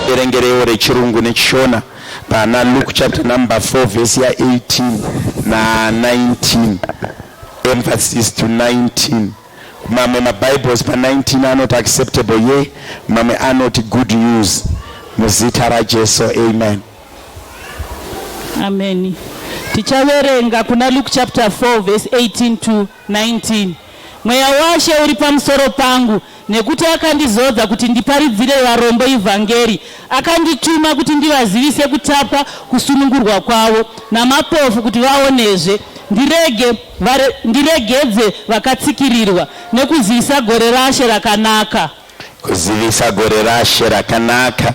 Verengerewo rechirungu nechishona pana Luke chapter number 4 verse ya 18 na 19, emphasis to 19. Mamwe maBibles pa 19 anoti acceptable ye, mamwe anoti good news. Muzita raJesu, amen. Amen. Tichaverenga kuna Luke chapter 4 verse 18 to 19. Mweya waShe uri pamusoro pangu, nekuti akandizodza kuti ndiparidzire varombo ivhangeri. Akandituma kuti ndivazivise kutapwa kusunungurwa kwavo, namapofu kuti vaonezve, ndirege, vare, ndiregedze vakatsikirirwa, nekuzivisa gore raShe rakanaka. Kuzivisa gore raShe rakanaka.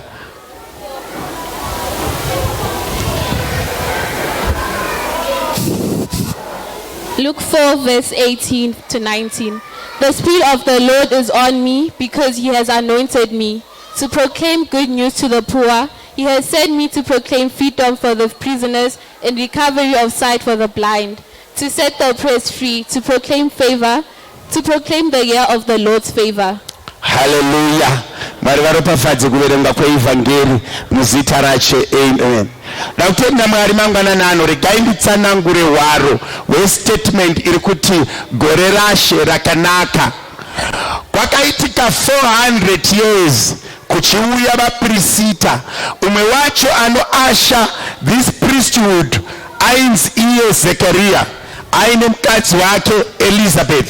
Luke 4, verse 18 to 19. The Spirit of the Lord is on me because he has anointed me to proclaim good news to the poor. He has sent me to proclaim freedom for the prisoners and recovery of sight for the blind, to set the oppressed free, to proclaim favor, to proclaim the year of the Lord's favor. Haleluya. Mwari varopafadze kuverengwa kweivhangeri muzita rache, amen. Ndakutenda Mwari mangwanani ano. Regai nditsanangure hwaro hwestatement iri kuti gore raShe rakanaka. Kwakaitika 400 years kuchiuya vapirisita, umwe wacho anoasha this priesthood ainzi iye Zekaria, aine mukadzi wake Elizabeth,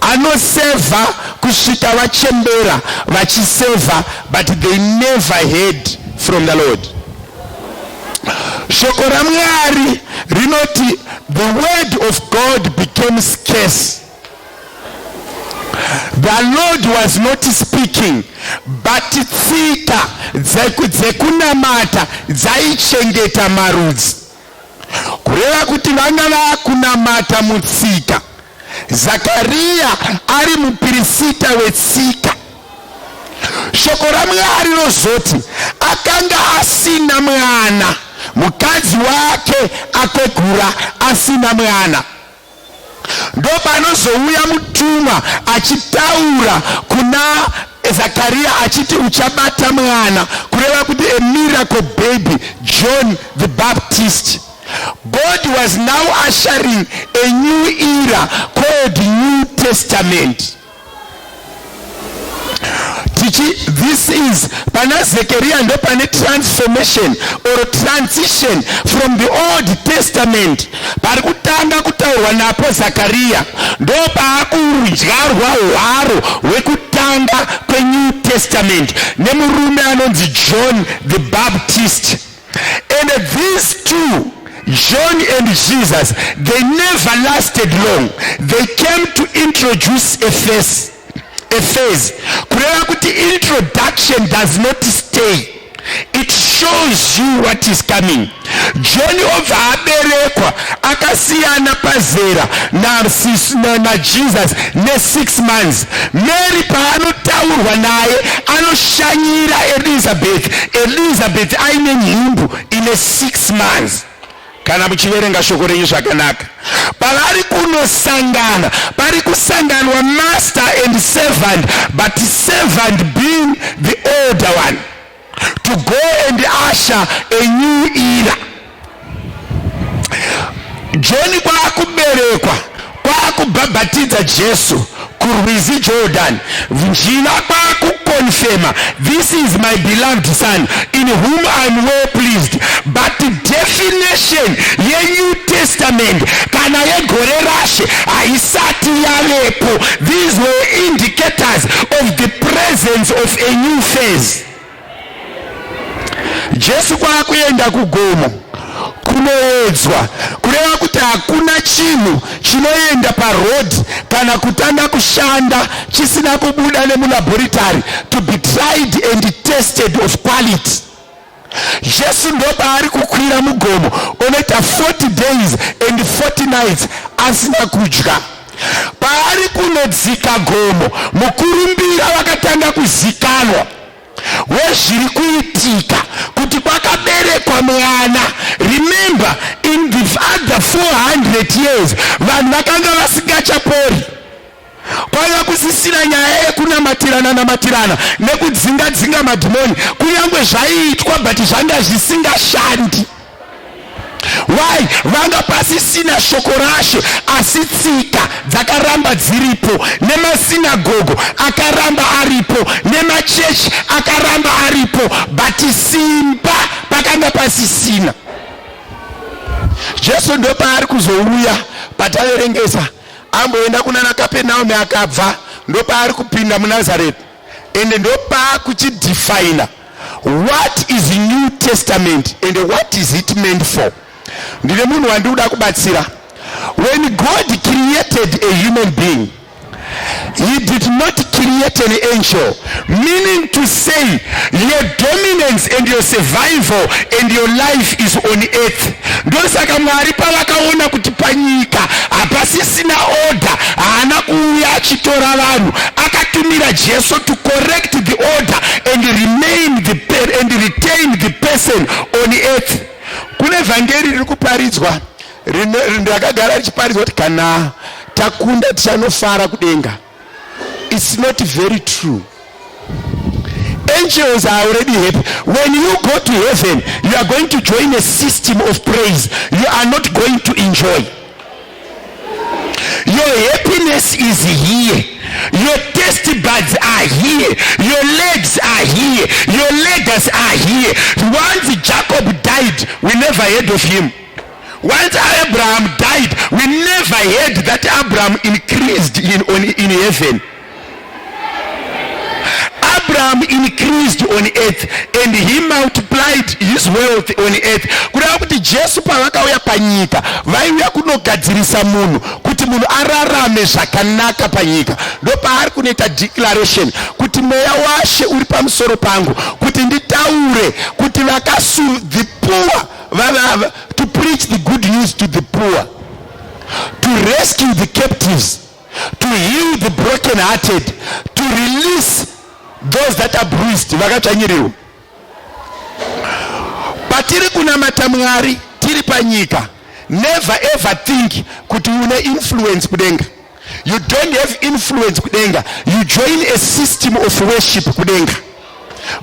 anosevha kusvika vachembera vachisevha, but they never heard from the Lord. Shoko raMwari rinoti the word of God became scarce. The Lord was not speaking, but tsika dzekunamata dzaichengeta marudzi. Kureva kuti vanga vakunamata mutsika. Zakaria ari mupirisita wetsika. Shoko raMwari rozoti akanga asina mwana, mukadzi wake akwegura asina mwana. Ndopanozouya mutumwa achitaura kuna Zakaria achiti uchabata mwana, kureva kuti a miracle baby, John the Baptist. God was now ushering a new era called New Testament. Tichi, this is pana Zekaria ndo pane transformation or transition from the Old Testament pari kutanga kutaurwa napo Zakaria, ndo paakudyarwa hwaro hwekutanga kweNew Testament nemurume anonzi John the Baptist. And these two, John and Jesus, they never lasted long. They came to introduce a phase. A phase. Kureva kuti introduction does not stay. It shows you what is coming. John obva aberekwa akasiyana pazera naJesus ne6 months. Mary paanotaurwa naye anoshanyira Elizabeth, Elizabeth aine nhimbu ine 6 months. Kana muchiverenga shoko renyu zvakanaka, pavari kunosangana pari kusanganwa master and servant, but servant being the older one to go and usher a new era. John kwaakuberekwa, kwaakubhabhatidza Jesu kurwizi Jordan, njiva kwaakukonfema, this is my beloved son in whom I'm well pleased. But definition yeNew Testament kana yegore raShe haisati yavepo. These were indicators of the presence of a new phase. Jesu kwaakuenda kugomo kunoedzwa, kureva kuti hakuna chinhu chinoenda paroad kana kutanga kushanda chisina kubuda nemulaboratory to be tried and tested of quality. Jesu ndopaari kukwira mugomo, onoita 40 days and 40 nights asina kudya. Paari kunodzika gomo, mukurumbira wakatanga kuzikanwa wezviri kuitika kuti kwakaberekwa mwana. Remember, in the other 400 years vanhu vakanga vasingachapori. Kwaiva kusisina nyaya yekunamatirana namatirana nekudzinga dzinga madhimoni, kunyange zvaiitwa, but zvanga zvisingashandi. Why? Vanga pasisina shoko raShe, asi tsika dzakaramba dziripo, nemasinagogo akaramba aripo, nemachechi akaramba aripo, but simba pakanga pasisina. Jesu ndopaari kuzouya pataverengesa, amboenda kunana Kapenaume, akabva ndopaari kupinda muNazareti, ende ndopaakuchidefina what is New Testament and what is it meant for. Ndine munhu wandikuda kubatsira. When God created a human being, he did not create an angel, meaning to say your dominance and your survival and your life is on earth. Ndosaka Mwari pavakaona kuti panyika hapasisina order, haana kuuya achitora vanhu, akatumira Jesu to correct the order and remain the and retain the person on earth. Kune vhangeri riri kuparidzwa, rakagara richiparidzwa, kuti kana takunda tichanofara kudenga. It's not very true. Angels are already happy. When you go to heaven, you are going to join a system of praise. You are not going to enjoy. Your happiness is here. Your taste buds are here. Your legs are here. Your legs are here. Once Jacob died, we never heard of him. Once Abraham died, we never heard that Abraham increased in heaven. Abraham increased on earth and he multiplied his wealth on earth. Kureva kuti Jesu pavakauya panyika, vaiuya kunogadzirisa munhu kuti munhu ararame zvakanaka panyika. Ndopaari kunoita declaration kuti mweya waShe uri pamusoro pangu kuti nditaure kuti vakasu the poor, to preach the good news to the poor, to rescue the captives, to heal the broken hearted, to release those that are bruised, vakatsvanyirirwa. Patiri kunamata Mwari tiri panyika, never ever think kuti une influence kudenga. You don't have influence kudenga. You join a system of worship kudenga,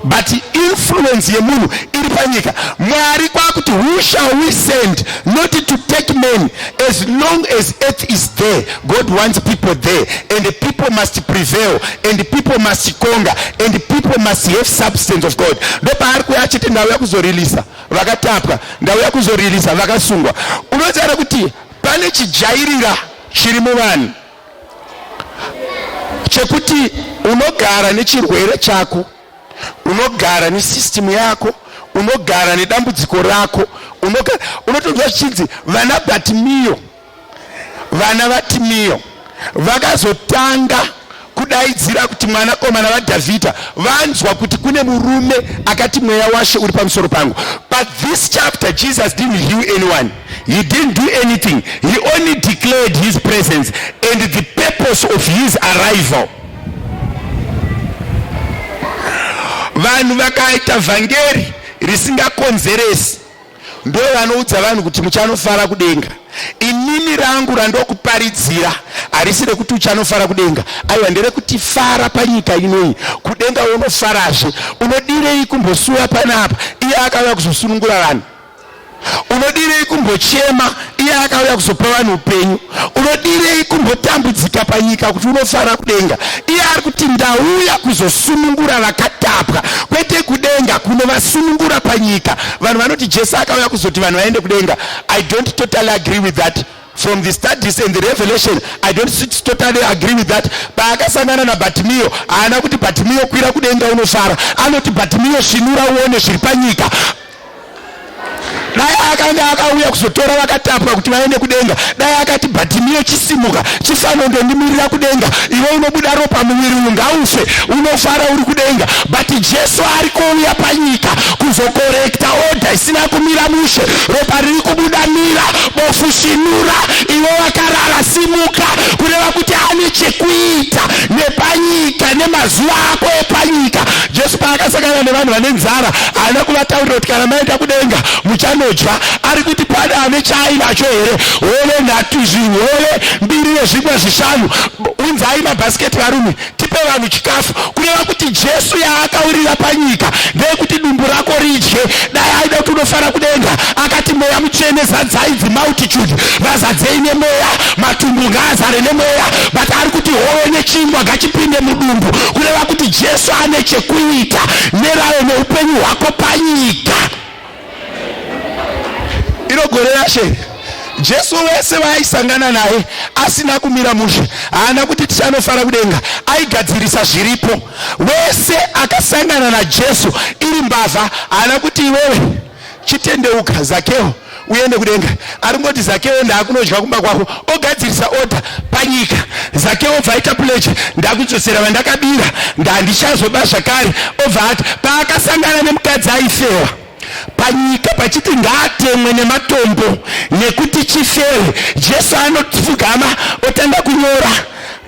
but influence yemunhu iri panyika. Mwari kwakuti, "Who shall we send?" Not to take men. As long as earth is there, God wants people there, and the people must prevail, and the people must conquer, and the people must have substance of God. Ndopaari kuya achiti, "Ndauya kuzorilisa vakatapwa, ndauya kuzorilisa vakasungwa." Unoziva kuti pane chijairira chiri muvanhu chekuti unogara nechirwere chako, unogara nesystem yako, unogara nedambudziko rako, unotonzwa zvichinzi vana Bhatimiyo, vana vaTimiyo vakazotanga kudaidzira kuti, "Mwanakomana vaDhavhidha," vanzwa kuti kune murume akati, "Mweya waShe uri pamusoro pangu." But this chapter, Jesus didn't heal anyone. He didn't do anything. He only declared his presence and the purpose of his arrival. Vanhu vakaita vhangeri risingakonzeresi ndo vanoudza vanhu kuti muchanofara kudenga. Inini rangu randokuparidzira harisi rekuti uchanofara kudenga, aiwa, nderekuti fara panyika inoyi, kudenga unofarazve. Unodirei kumbosuwa panapa, iye akauya kuzosunungura vanhu? Unodirei kumbochema, iye akauya kuzopa vanhu upenyu? Unodirei kumbotambudzika panyika kuti unofara kudenga, iye ari kuti, "Ndauya kuzosunungura vakatapwa," kwete kudenga, kunovasunungura panyika? Vanhu vanoti Jesu akauya kuzoti vanhu vaende kudenga. I don't totally agree with that. From the studies and the revelation, I don't totally agree with that. Paakasangana naBhatimiyo, haana kuti, "Bhatimiyo, kwira kudenga unofara." Anoti, "Bhatimiyo, svinura uone zviri panyika." Dai akanga akauya kuzotora vakatapwa kuti vaende kudenga, dai akati, "Bhatimiyo, chisimuka, chifanondomimirira kudenga. Iwe unobuda ropa muviri uyu ngaufe, unofara uri kudenga." But Jesu ari kuuya panyika kuzocorrecta order isina kumira mushe. Ropa riri kubuda, mira. Bofu, svinura. Iwe wakarara, simuka. Kureva chekuita nepanyika nemazuva ako epanyika. Jesu paakasangana nevanhu vane nzara haana kuvataurira kuti kana maenda kudenga muchanodya. Ari kuti pane ane chaainacho here? Hove nhatu, hove mbiri nezvingwa zvishanu. Unzai mabhasiketi varume tipe vanhu chikafu. Kureva kuti Jesu yaakaurira panyika ndeyekuti dumbu rako ridye. Dai aida kuti unofara kudenga akati mweya mutsvene zadzai dzimultitude, vazadzei nemweya, matumbu ngaazare nemweya. But ari kuti hove nechingwa ngachipinde mudumbu. Kureva kuti Jesu ane chekuita nerayo neupenyu hwako panyika. Iro gore raShe Jesu wese waaisangana naye asina kumira mushe, haana kuti tichanofara kudenga, aigadzirisa zviripo. Wese akasangana naJesu iri mbavha, haana kuti iwewe chitendeuka Zakeo uende kudenga. Ari kungoti Zakeo ndaakunodya kumba kwako, ogadzirisa order panyika. Zakeo obva aita pledge, ndakudzosera vandakabira, ndandichazoba zvakare. Obva ati paakasangana nemukadzi aifewa panyika pachiti ngaatemwe nematombo nekuti chifewe, Jesu anopfugama otanga kunyora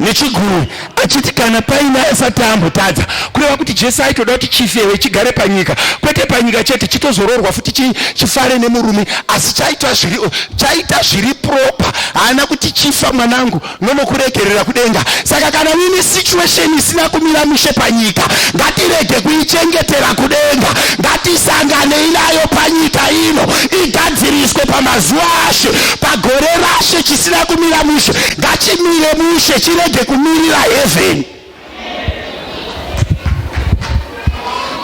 nechigumwe achiti kana paine asati ambotadza. Kureva kuti Jesu aitoda kuti chifewe chigare panyika, kwete panyika chete, chitozoroorwa futi chifare nemurume, asi chaita zviri proper. Haana kuti chifa mwanangu nonokuregerera kudenga. Saka kana uine situation isina kumira mushe panyika, ngatirege kuichengetera kudenga, ngatisanganei nayo panyika ino, igadziriswe pamazuva ashe, pagore rashe. Chisina kumira mushe ngachimire mushe, chirege kumirira heaven.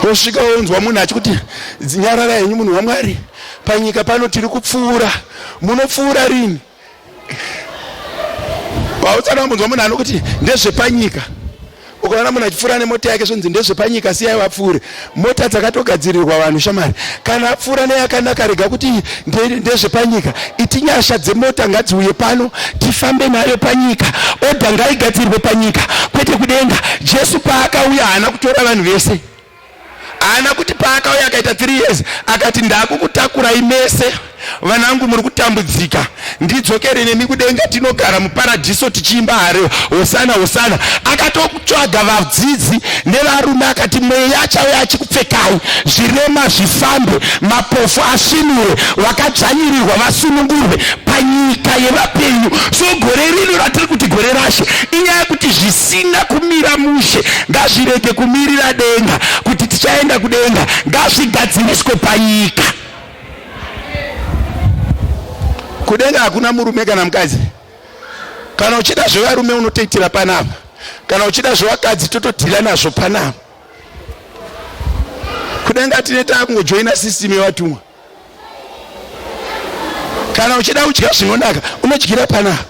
Wosvika wonzwa munhu achikuti nyarara henyu munhu waMwari, panyika pano tiri kupfuura. Munopfuura rini? Pautsana wambonzwa munhu anokuti ndezvepanyika. Ukaona munhu achipfuura nemota yake zvonzi ndezvepanyika, siyai vapfuure. Mota dzakatogadzirirwa vanhu shamari. Kana apfuura neyakanaka rega kuti ndezvepanyika. Iti nyasha dzemota ngadziuye pano tifambe nayo panyika. Order ngaigadzirwe panyika kwete kudenga. Jesu paakauya haana kutora vanhu vese. Haana kuti paakauya akaita 3 years akati ndakukutakurai mese vanangu muri kutambudzika, ndidzokere nemi kudenga tinogara muparadhiso tichiimba hare hosana hosana. Akatotsvaga vadzidzi nevarume akati mweya achauya achikupfekai, zvirema zvifambe, mapofu asvinure, vakadzvanyirirwa vasunungurwe panyika yevapenyu. So gore rino ratiri kuti gore raShe inyaya yekuti zvisina kumira mushe ngazvirege kumirira denga kuti tichaenda kudenga, ngazvigadziriswe panyika. Kudenga hakuna murume kana mukadzi. Kana uchida zvevarume unotoitira panapa, kana uchida zvevakadzi totodhila nazvo panapa. Kudenga tine taakungojoina system yevatumwa. Kana uchida kudya zvinonaka unodyira panapa.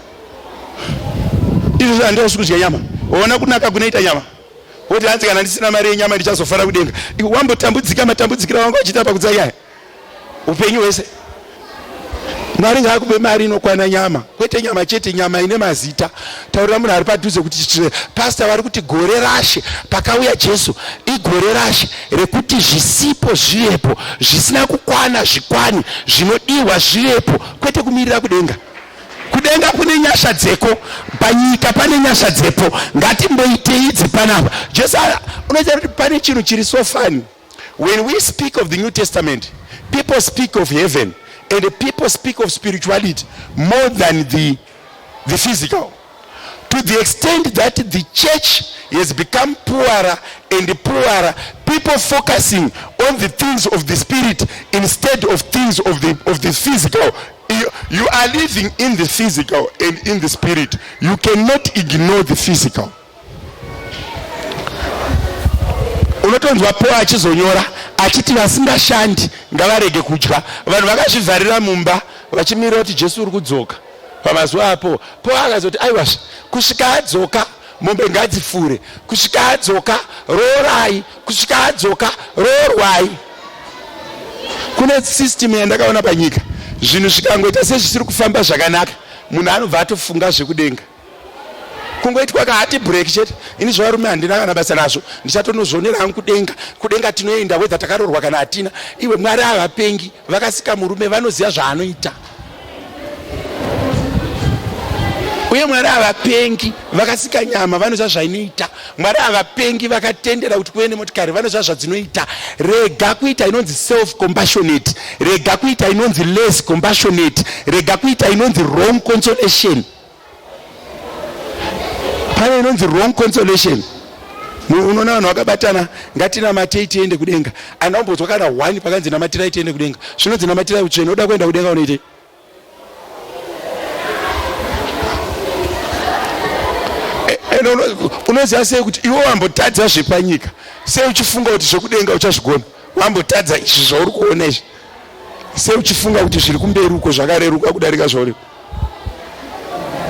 Izvo zvandirosi kudya nyama, waona kunaka kunoita nyama, woti hanzi kana ndisina mari yenyama ndichazofara kudenga. Wambotambudzika matambudzikiro wanga uchiita pakudzai aya upenyu hwese. Mwari ngaakupe mari inokwana nyama, kwete nyama chete, nyama ine mazita. Taurira munhu ari padhuze kuti pastor vari kuti gore rashe pakauya Jesu igore rashe rekuti zvisipo zvivepo, zvisina kukwana zvikwane, zvinodiwa zvivepo, kwete kumirira kudenga. Kudenga kune nyasha dzeko, panyika pane nyasha dzepo. Ngatimboitei idzi panapa. Jesu unoita kuti pane chinhu chiri so funny. When we speak of the New Testament, people speak of heaven and people speak of spirituality more than the physical. To the extent that the church has become poorer and poorer, people focusing on the things of the spirit instead of things of the physical. You are living in the physical and in the spirit. You cannot ignore the physical. Unotonzwa Paul achizonyora achiti vasingashandi ngavarege kudya. Vanhu vakazvivharira mumba vachimirira kuti Jesu uri kudzoka pamazuva apo. Paul akazoti aiwazve kusvika adzoka mombe ngadzifure, kusvika adzoka roorai, kusvika adzoka roorwai. Kune system yandakaona panyika, zvinhu zvikangoita sezvisiri kufamba zvakanaka, munhu anobva atofunga zvekudenga. Kungoitwa kahati break chete. Ini zvevarume handina kana basa nazvo, ndichatonozvionera hangu kudenga. Kudenga tinoenda whether takaroorwa kana hatina. Iwe Mwari havapengi, vakasika murume vanoziva zvaanoita. Uye Mwari havapengi, vakasika nyama vanoziva zvainoita. Mwari havapengi, vakatendera kuti kuve nemotikari vanoziva zvadzinoita. Rega kuita inonzi self compassionate, rega kuita inonzi less compassionate, rega kuita inonzi wrong consolation. Pane inonzi wrong consolation. Unoona vanhu vakabatana, ngatinamatei tiende kudenga. Handina kumbonzwa kana one pakanzi namatirai tiende kudenga. Zvinonzi namatirai utsvene, unoda kuenda kudenga unoitei? Ende unoziva sei kuti iwe wambotadza zvepanyika, sei uchifunga kuti zvekudenga uchazvigona? Wambotadza izvi zvauri kuona izvi, sei uchifunga kuti zviri kumberi uko zvakareruka kudarika zvauri?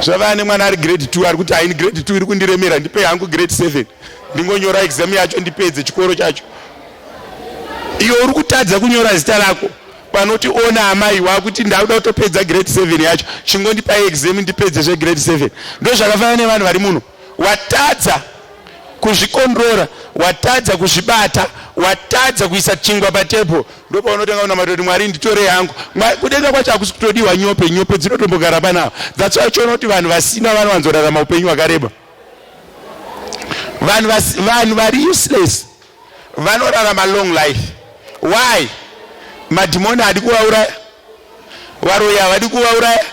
Zvavaa nemwana ari grade 2 ari kuti haini grade 2 iri kundiremera, ndipei hangu grade 7 ndingonyora exam yacho ndipedze chikoro chacho. Iwe uri kutadza kunyora zita rako panoti ona amai wakuti ndakuda kutopedza grade 7 yacho, chingondipai exam ndipedze zvegrade 7. Ndozvakafanana nevanhu vari muno, watadza kuzvikondrora, watadza kuzvibata, watadza kuisa chingwa patable, ndopaunotanga kunamata kuti Mwari nditorei hangu. Kudenga kwacho hakusi kutodiwa nyope, nyope dzinotombogara panapa. That's why uchiona kuti vanhu vasina vanowanzorarama upenyu hwakareba. Vanhu vanhu vari useless vanorarama long life. Why? Madhimoni haadi kuvauraya, varoyi havadi kuvauraya,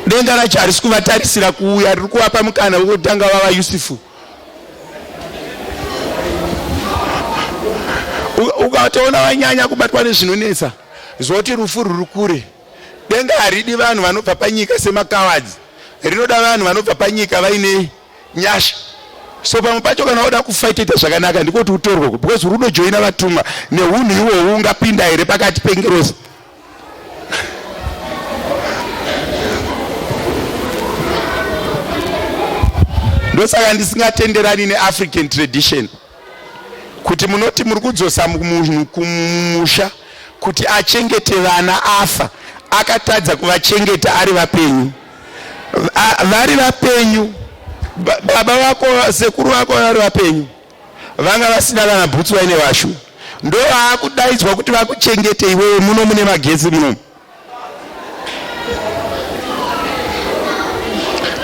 denga racho harisi kuvatarisira kuuya, riri kuvapa mukana wekutanga vava useful. Ukatoona vanyanya kubatwa nezvinonetsa, ziva kuti rufu ruri kure. Denga haridi vanhu vanobva panyika semakawadzi, rinoda vanhu vanobva panyika vaine nyasha. So pamwe pacho kana wada kufa itoita zvakanaka, ndiko kuti utorwe, because uri unojoina vatumwa nehunhu ihwohwo, ungapinda here pakati pengirozi? Ndosaka ndisingatenderani neAfrican tradition kuti munoti muri kudzosa munhu kumusha kuti achengete vana afa akatadza kuvachengeta ari vapenyu. Vari vapenyu, baba vako, sekuru vako vari vapenyu, vanga vasina kana bhutsu, vaine vashu, ndo vaakudaidzwa kuti vakuchengete iwewe. Muno mune magetsi muno.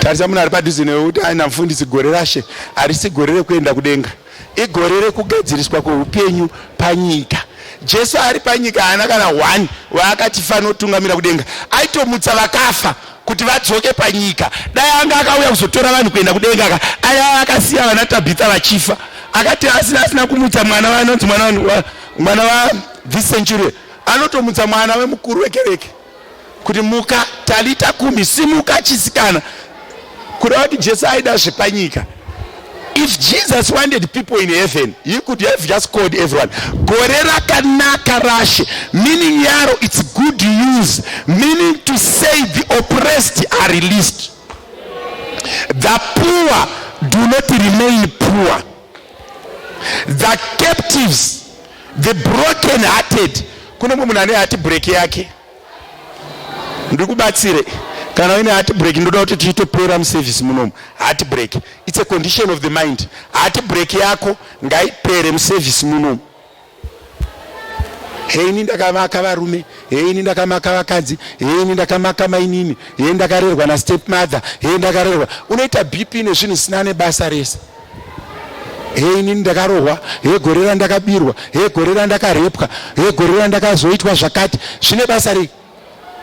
Tarisa munhu ari padhuze newe kuti aina mufundisi, gore rashe harisi gore rekuenda kudenga, igore rekugadziriswa kweupenyu panyika. Jesu ari panyika haana kana one waakati fanotungamira kudenga, aitomutsa vakafa kuti vadzoke panyika. Dai anga akauya kuzotora vanhu kuenda kudenga ka, aiva akasiya vana Tabitha vachifa, akati asina kumutsa mwana vanonzi mwana wa this century, anotomutsa mwana wemukuru wekereke kuti muka, Talita kumi, simuka chisikana. Kureva kuti Jesu aida zvepanyika. If Jesus wanted people in heaven, he could have just called everyone. Gore rakanaka rashe, meaning yaro, it's good news, meaning to say the oppressed are released, the poor do not remain poor, the captives, the broken hearted. Kune mumwe munhu ane heart break yake, ndikubatsire. Kana uine heart break, ndoda kuti tichitopera muservice munomu. Heart break, it's a condition of the mind. Heart break yako ngaipere muservice munomu. Hei, ini ndakamaka varume, hei, ini ndakamaka vakadzi, hei, ini ndakamaka mainini, hei, ndakarerwa nastep mother, hei, ndakarerwa. Unoita BP nezvinhu zvisina nebasa rese. Hei, inini ndakarohwa, hei, gore randakabirwa, hei, gore randakarepwa, hei, gore randakazoitwa zvakati. Zvine basa rei?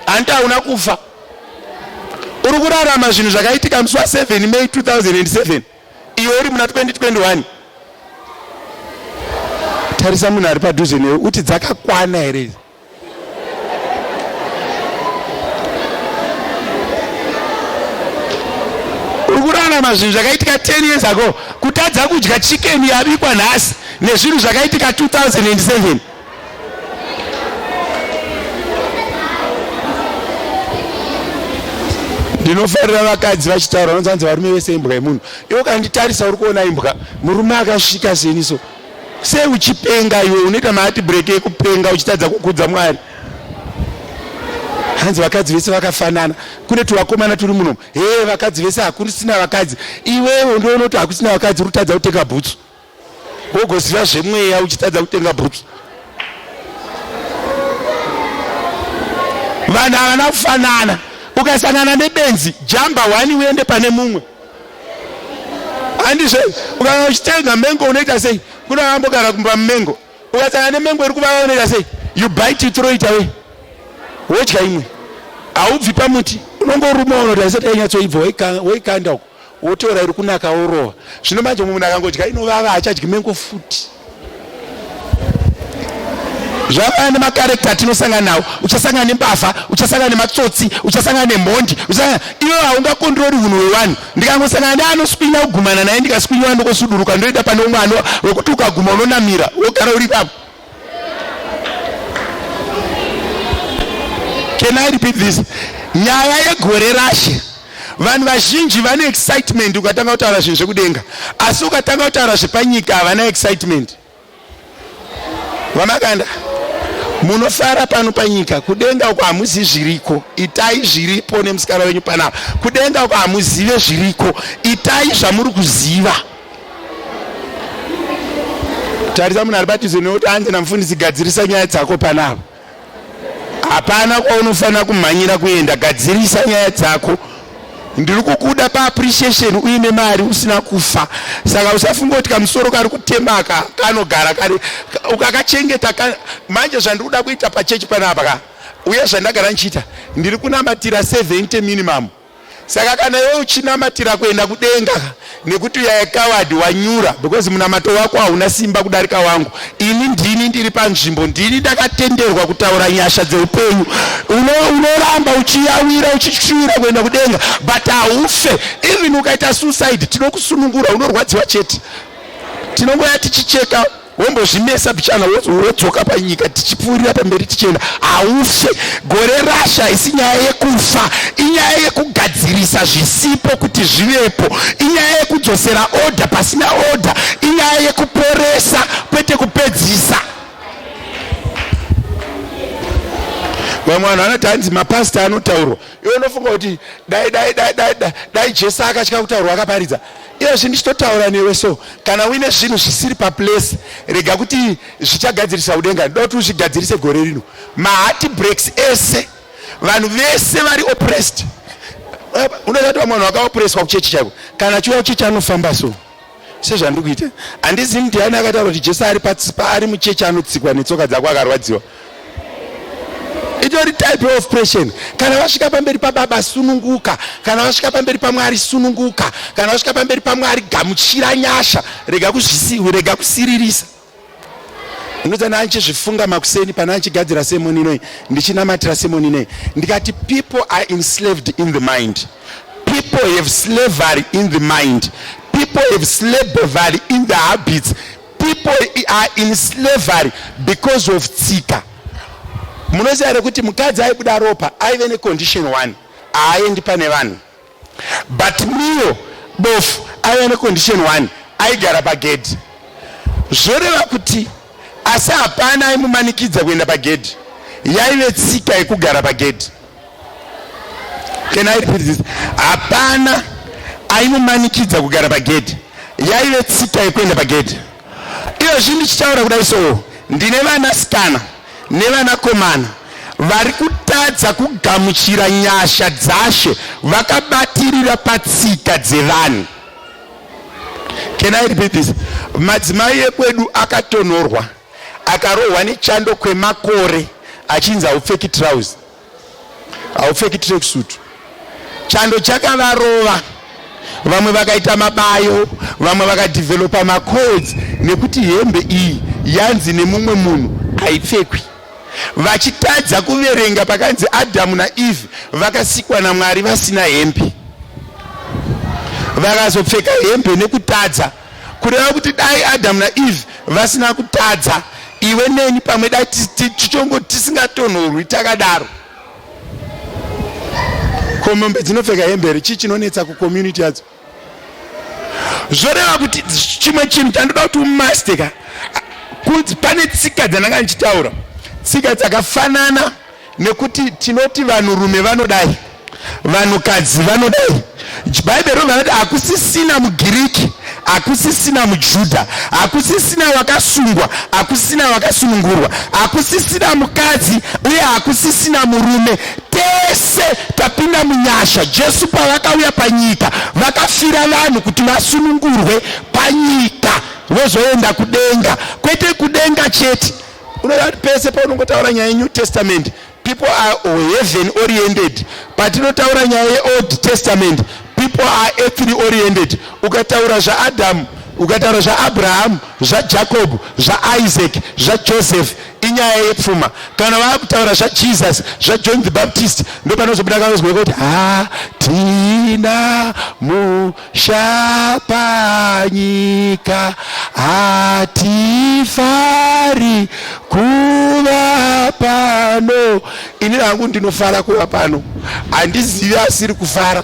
Hanti hauna kufa? Uri kurarama zvinhu zvakaitika musi wa7 May 2007, iwe uri muna 2021. Tarisa munhu ari padhuze newe uti dzakakwana here idzi? Uri kurarama zvinhu zvakaitika 10 years ago, kutadza kudya chicken yabikwa nhasi nezvinhu zvakaitika 2007. Ndinofarira vakadzi vachitaura, vanonzi varume vese imbwa yemunhu. Iwe ukanditarisa uri kuona imbwa, murume akasvika seni so. Sei uchipenga iwe? Unoita maheart break ekupenga uchitadza kukudza Mwari. Hanzi vakadzi vese vakafanana. Kune tuvakomana turi muno. Hee, vakadzi vese hakusina vakadzi. Iwewe ndoona kuti hakusina vakadzi, uri kutadza kutenga bhutsu. Wogoziva zvemweya uchitadza kutenga bhutsu. Vanhu havana kufanana. Ukasangana nebenzi, jamba one uende pane mumwe. Handizve? Ukanga uchitenga mengo unoita sei? Kuna vambogara kumba mumengo. Ukasangana nemengo iri kuvava unoita sei? You bite, you throw it away. Wodya imwe. Haubvi pamuti. Unongoruma unoti haisati yanyatsoibva woikanda uko. Wotora iri kunaka worova. Zvino manje munhu akangodya inovava haachadyi mengo futi. Zvavaya nemakarekta atinosangana nawo. Uchasangana nembavha, uchasangana nematsotsi, uchasangana nemhondi. Iwe haungakondrori hunhu hwevanhu. Ndikangosangana neanoswinya kugumana naye ndikaswinyiwa ndokosuduruka ndoenda pane umwe ano wekuti ukaguma unonamira wogara uri ipapo. Can I repeat this? Nyaya yegore rashe vanhu vazhinji vane excitement ukatanga kutaura zvinhu zvekudenga asi ukatanga kutaura zvepanyika havana excitement. Vamakanda munofara pano panyika kudenga uko hamuzivi zviriko itai zviripo nemusikana wenyu panapa kudenga uko hamuzive zviriko itai zvamuri kuziva. Tarisa munhu ari padhuze nekuti hanzi namufundisi gadzirisa nyaya dzako panapa. Hapana kwaunofanira kumhanyira kuenda, gadzirisa nyaya dzako. Ndiri kukuda paappreciation uine mari usina kufa. Saka usafunga kuti kamusoro kari kutemaka kanogara kari ukakachengeta ka, manje zvandiri kuda kuita pachechi panapa ka uye zvandagara ndichiita ndiri kunamatira 70 minimum. Saka kana iwe uchinamatira kuenda kudenga nekuti you are a coward wanyura because munamato wako hauna simba kudarika wangu. Ini ndini ndiri panzvimbo, ndini ndakatenderwa kutaura nyasha dzeupenyu. Unoramba uno uchiyawira uchishuwira kuenda kudenga but haufe. Even ukaita suicide tinokusunungura, unorwadziwa chete. Tinongoya tichicheka wombozvimesa bichana wodzoka panyika tichipfuurira pamberi tichienda. Haufe. Gore rasha haisi nyaya yekufa, inyaya yekugadzirisa zvisipo kuti zvivepo, inyaya yekudzosera order pasina order, inyaya yekuporesa kwete kupedzisa. Vamwe vanhu vanoti hanzi mapasita anotaurwa, iwe unofunga kuti dai dai dai dai dai Jesu akatya kutaurwa akaparidza. Iyezvi ndichitotaura newe so kana uine zvinhu zvisiri paplace rega kuti zvichagadzirisa kudenga ndoda kuti uzvigadzirise gore rino. Maheart breaks ese vanhu vese vari oppressed. Unoziva kuti vamwe vanhu vakaopreswa kuchechi chaiko kana achiuya kuchechi anofamba so sezvandiri kuita. Handizivi ndiani akataura kuti Jesu ari paari muchechi anotsikwa netsoka dzako akarwadziwa. Itori type of oppression. Kana vasvika pamberi pababa sununguka, kana vasvika pamberi paMwari sununguka, kana vasvika pamberi paMwari gamuchira nyasha, rega kuzvisi, rega kusiririsa. Ndinoita ndichizvifunga makuseni pana ndichigadzira sermon inoi, ndichinamatira sermon inoi, ndikati people are enslaved in the mind. People have slavery in the mind. People have slavery in the habits. People are in slavery because of tsika. Munoziva here kuti mukadzi aibuda ropa aive necondition one, haaendi pane vanhu. But Mio bofu aive necondition one, aigara pagedhi. Zvoreva kuti asi hapana aimumanikidza kuenda pagedhi, yaive tsika yekugara pagedhi. Can I repeat this? Hapana aimumanikidza kugara pagedhi, yaive tsika yekuenda pagedhi. Iyozvi ndichitaura kudai so, ndine vanasikana nevanakomana vari kutadza kugamuchira nyasha dzashe vakabatirira patsika dzevanhu. Can I repeat this? Madzimai ekwedu akatonhorwa akarohwa nechando kwemakore achinzi haupfeki trouse haupfeki tracksuit. Chando chakavarova, vamwe vakaita mabayo, vamwe vakadevelopa macolds nekuti hembe iyi yanzi nemumwe munhu haipfekwi. Vachitadza kuverenga pakanzi Adamu naEve vakasikwa naMwari vasina hembe, vakazopfeka hembe nekutadza. Kureva kuti dai Adamu naEve vasina kutadza, iwe neni pamwe dai tichongo tisingatonhorwi takadaro. Ko mombe dzinopfeka hembe here? Chii chinonetsa kucommunity yadzo? Zvoreva kuti chimwe chinhu chandoda kuti umaste ka, kunzi pane tsika dzandanga ndichitaura, tsika dzakafanana nekuti tinoti vanhurume vanodai, vanhukadzi vanodai. Bhaibheri rinobva rati hakusisina muGiriki, Hakusisina muJudha, hakusisina wakasungwa, hakusisina wakasunungurwa, hakusisina mukadzi uye hakusisina murume. Tese tapinda munyasha. Jesu pavakauya panyika vakafira vanhu kuti vasunungurwe panyika vozoenda kudenga, kwete kudenga chete. Unoona kuti pese paunongotaura nyaya yeNew Testament, people are heaven oriented. Patinotaura nyaya yeOld Testament, people are earthly oriented. Ukataura zvaAdhamu, ukataura zvaAbrahamu, zvaJacob, zvaIsaac, zvaJoseph, inyaya yepfuma. Kana vaakutaura zvaJesus, zvaJohn the Baptist, ndopanozobuda kanozwa kuti hatina musha panyika, hatifari kuva pano. Ini hangu ndinofara kuva pano, handizivi asiri kufara.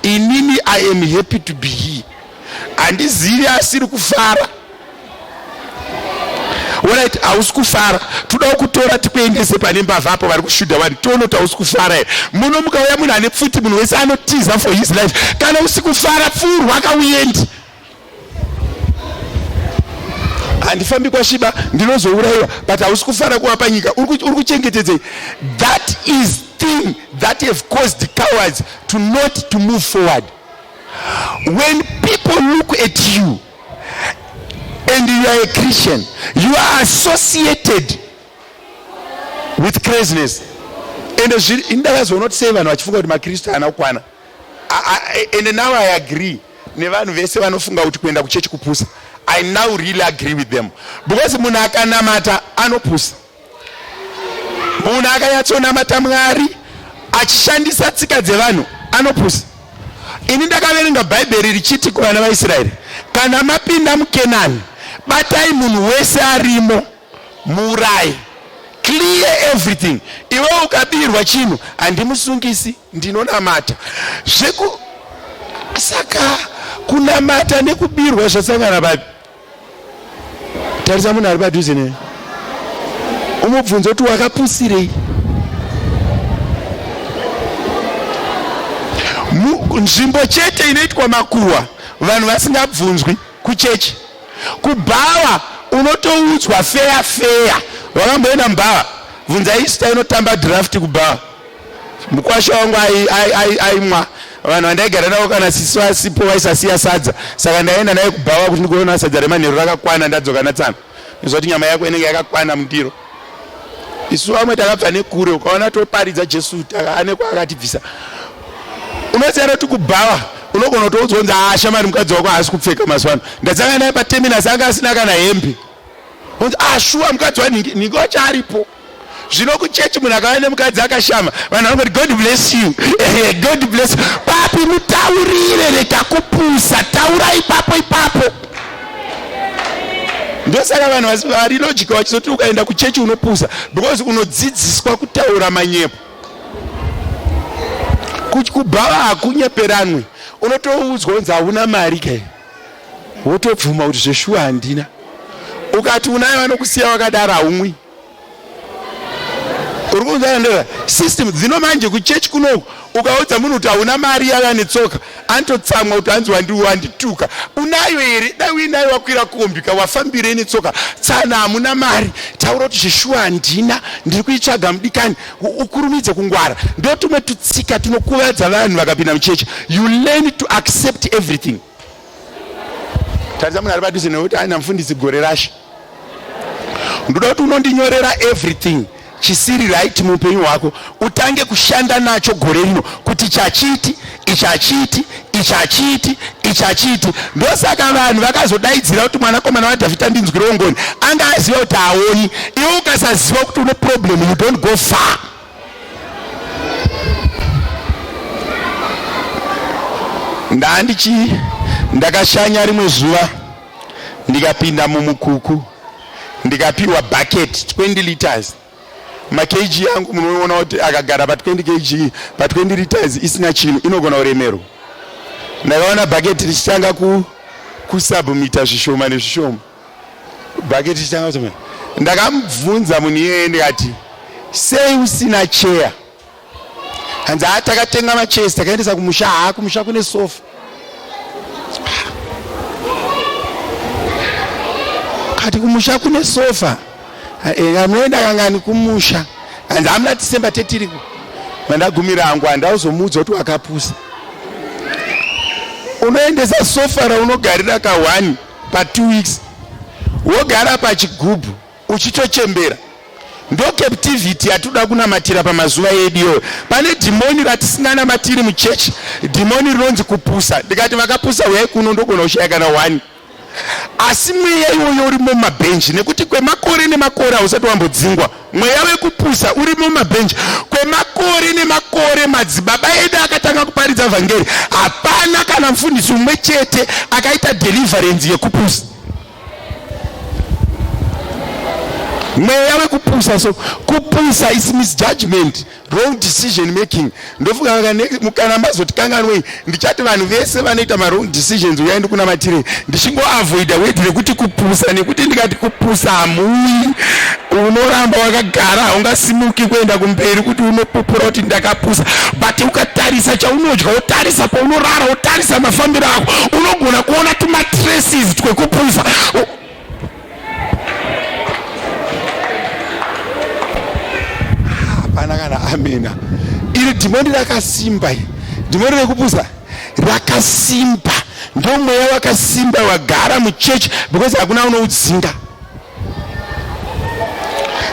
Inini I am happy to be here, handizivi asiri kufara. Alright, hausi kufara, toda kutora tikuendese pane mbavha apo vari kushudha vanhu, tione kuti hausi kufara here. Muno mukauya munhu ane pfuti, munhu wese anotiza for his life. Kana usi kufara, pfuurwa kauendi. Handifambi kwasviba, ndinozourayiwa, but hausi kufara kuva panyika. Uri kuchengetedzei? That is thing that have caused cowards to not to move forward. When people look at you and you are a Christian, you are associated with craziness. And ndakazoona kuti sei vanhu vachifunga kuti maKristu haana kukwana. And now I agree nevanhu vese vanofunga kuti kuenda kuchechi kupusa. I now really agree with them, because munhu akanamata anopusa. Munhu akanyatsonamata Mwari achishandisa tsika dzevanhu anopusa. Ini ndakaverenga Bhaibheri richiti kuvana vaIsraeri, kana mapinda muKenani, batai munhu wese arimo, muuraye, clear everything. Iwe ukabirwa chinhu, handimusungisi, ndinonamata zveku. Saka kunamata nekubirwa zvasangana papi? Tarisa munhu ari padhuze newe, umubvunze kuti wakapusirei. Nzvimbo chete inoitwa makuhwa vanhu vasingabvunzwi kuchechi. Kubhawa unotoudzwa feya feya. Wakamboenda mubhawa? Bvunza Ista, inotamba draft kubhawa. Mukwasha wangu aimwa, vanhu vandaigara navo kana sisi vasipo vaisasiya sadza, saka ndaienda naye kubhawa kuti ndikuona sadza remanheru rakakwana. Ndadzoka natsana izva kuti nyama yako inenge yakakwana mundiro. Isu vamwe takabva nekure, ukaona toparidza Jesu ane kwaakatibvisa. Unoziva kuti kubhawa unogona kutoudzwa kunzi, "Ah, shamari, mukadzi wako haasi kupfeka mazuva ano. Ndadzanga naye paterminus, anga asina kana hembe." Unzi, "Ah, shuwa, mukadzi wanhingi nhingi wacho aripo." Zvino kuchechi munhu akauya nemukadzi akashama, vanhu vanongoti, "God bless you, God bless you." Papi? Mutaurire, rega kupusa, taura ipapo ipapo. Ndosaka vanhu vari logical vachizoti ukaenda kuchechi unopusa, because unodzidziswa kutaura manyepo. Kubhava hakunyeperanwe, unotoudzwa kunzi hauna mari kai, wotobvuma kuti zveshuwa handina. Ukati unayo, vanokusiya wakadaro, haumwi. Uri kunzwa? Ndera system dzino manje. Kuchechi kunoku ukaudza munhu kuti hauna mari, yava netsoka, anototsamwa kuti hanzi wandituka. Unayo here? Dai uinayo wakwira kombika, wafambirei netsoka? Tsana, hamuna mari. Taura kuti zveshuwa handina, ndiri kuitsvaga mudikani, ukurumidze kungwara. Ndo tumwe tutsika tunokuvadza vanhu vakapinda muchechi. You learn to accept everything. Tarisa munhu ari padhuze nekuti aina mufundisi gore rashe, ndoda kuti unondinyorera everything chisiri right muupenyu hwako, utange kushanda nacho gore rino, kuti chachiti ichi hachiiti, ichi hachiiti, ichi hachiiti. Ndosaka vanhu vakazodaidzira kuti, "Mwanakomana waDhavhidha, ndinzwirewo ngoni." Anga aziva kuti haoni. Iwe ukasaziva kuti une problem, you don't go far. Ndandichi ndakashanya rimwe zuva, ndikapinda mumukuku, ndikapiwa bucket 20 liters. MaKG angu munoona kuti akagara pa20 kg, pa20 liters isina chinhu, inogona kuremerwa. Ndakaona bhaketi richitanga kusubmita zvishoma nezvishoma, bhaketi richitanga kusubmita. Ndakamubvunza munhu iyeye, ndikati, "Sei usina cheya?" Hanzi, "Ha, takatenga machairs, takaendesa kumusha. Haa, kumusha kune sofa." But kumusha kune sofa. Amunoenda kangani kumusha? Hanzi hamuna December tetiriko. Mandagumira hangu handauzomuudza kuti wakapusa. Unoendesa sofa raunogarira ka 1 pa 2 weeks. Wogara pachigubhu uchitochembera. Ndo captivity yatinoda kunamatira pamazuva edu iyoyo. Pane dhimoni ratisinganamatiri muchechi, dhimoni rinonzi kupusa. Ndikati vakapusa huyai kuno ndogona kushaya kana one. Asi mweya iwoyo urimo mumabhenji nekuti kwemakore nemakore hausati wambodzingwa. Mweya wekupusa urimo mumabhenji kwemakore nemakore. Madzibaba edu akatanga kuparidza vhangeri, hapana kana mufundisi umwe chete akaita deliverance yekupusa. Mweya wekupusa. So kupusa is misjudgment, wrong decision making. Ndofunga kana mazoti kanganwei, ndichati vanhu vese vanoita mawrong decisions uyai ndikunamatire, ndichingoavoida word rekuti kupusa, nekuti ndikati kupusa hamuuyi, unoramba wakagara, haungasimuki kuenda kumberi kuti unopupura kuti ndakapusa. But ukatarisa chaunodya, wotarisa paunorara, wotarisa mafambiro ako, unogona kuona tumatraces twekupusa. Hapana kana amena. Iri dhimoni rakasimba, iri dhimoni rekupusa rakasimba. Ndo mweya wakasimba wagara muchechi because hakuna unoudzinga.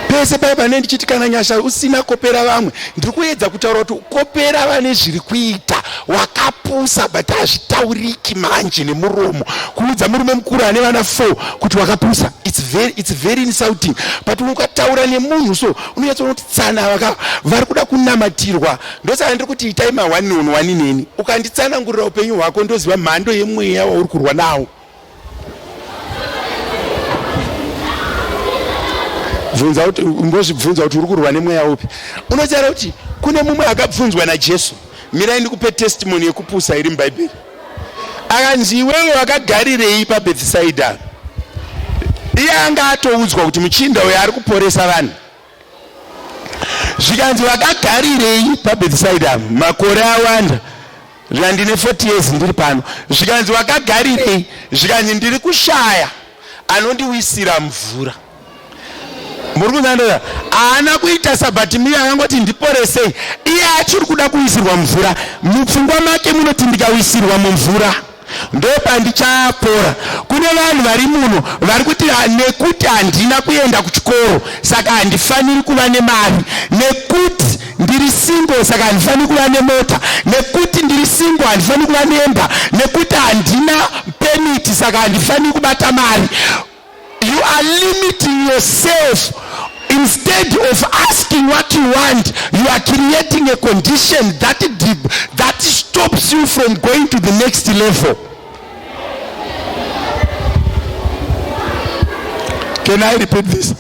Pese paya pane ndichiti kana nyasha usina, kopera vamwe. Ndiri kuedza kutaura kuti kopera vane zviri kuita. Wakapusa, but hazvitauriki manje nemuromo. Kuudza murume mukuru ane vana 4 kuti wakapusa, it's very insulting. But ukataura nemunhu so, unonyatsoona kuti tsana vaka vari kuda kunamatirwa. Ndosaka ndiri kuti itai ma1 on 1 neni. Ukanditsanangurira upenyu hwako, ndoziva mhando yemweya wauri kurwa nawo. Bvunza kuti, umbozvibvunza kuti uri kurwa nemweya upi. Unotaura kuti kune mumwe akabvunzwa naJesu. Mirai ndikupe testimony yekupusa iri mubhaibheri. Akanzi, "Iwewe wakagarirei paBhethisaida?" Iye anga atoudzwa kuti muchinda uyo ari kuporesa vanhu. Zvikanzi, "Wakagarirei paBhethisaida makore awanda?" Zvikanzi, "Ndine 40 years ndiri pano." Zvikanzi, "Wakagarirei?" Zvikanzi, "Ndiri kushaya anondiwisira mvura." Muri kunzandoa? Haana kuita saBhatimiyo akangoti, "Ndiporesei." Iye achiri kuda kuwisirwa mvura. Mupfungwa make munoti, "Ndikawisirwa mumvura ndopandichapora." Kune vanhu vari muno vari kuti, "Nekuti handina kuenda kuchikoro, saka handifaniri kuva nemari. Nekuti ndiri single, saka handifaniri kuva nemota. Nekuti ndiri single, handifaniri kuva nemba. Nekuti handina permit, saka handifaniri kubata mari." You are limiting yourself. Instead of asking what you want, you are creating a condition that stops you from going to the next level. Can I repeat this?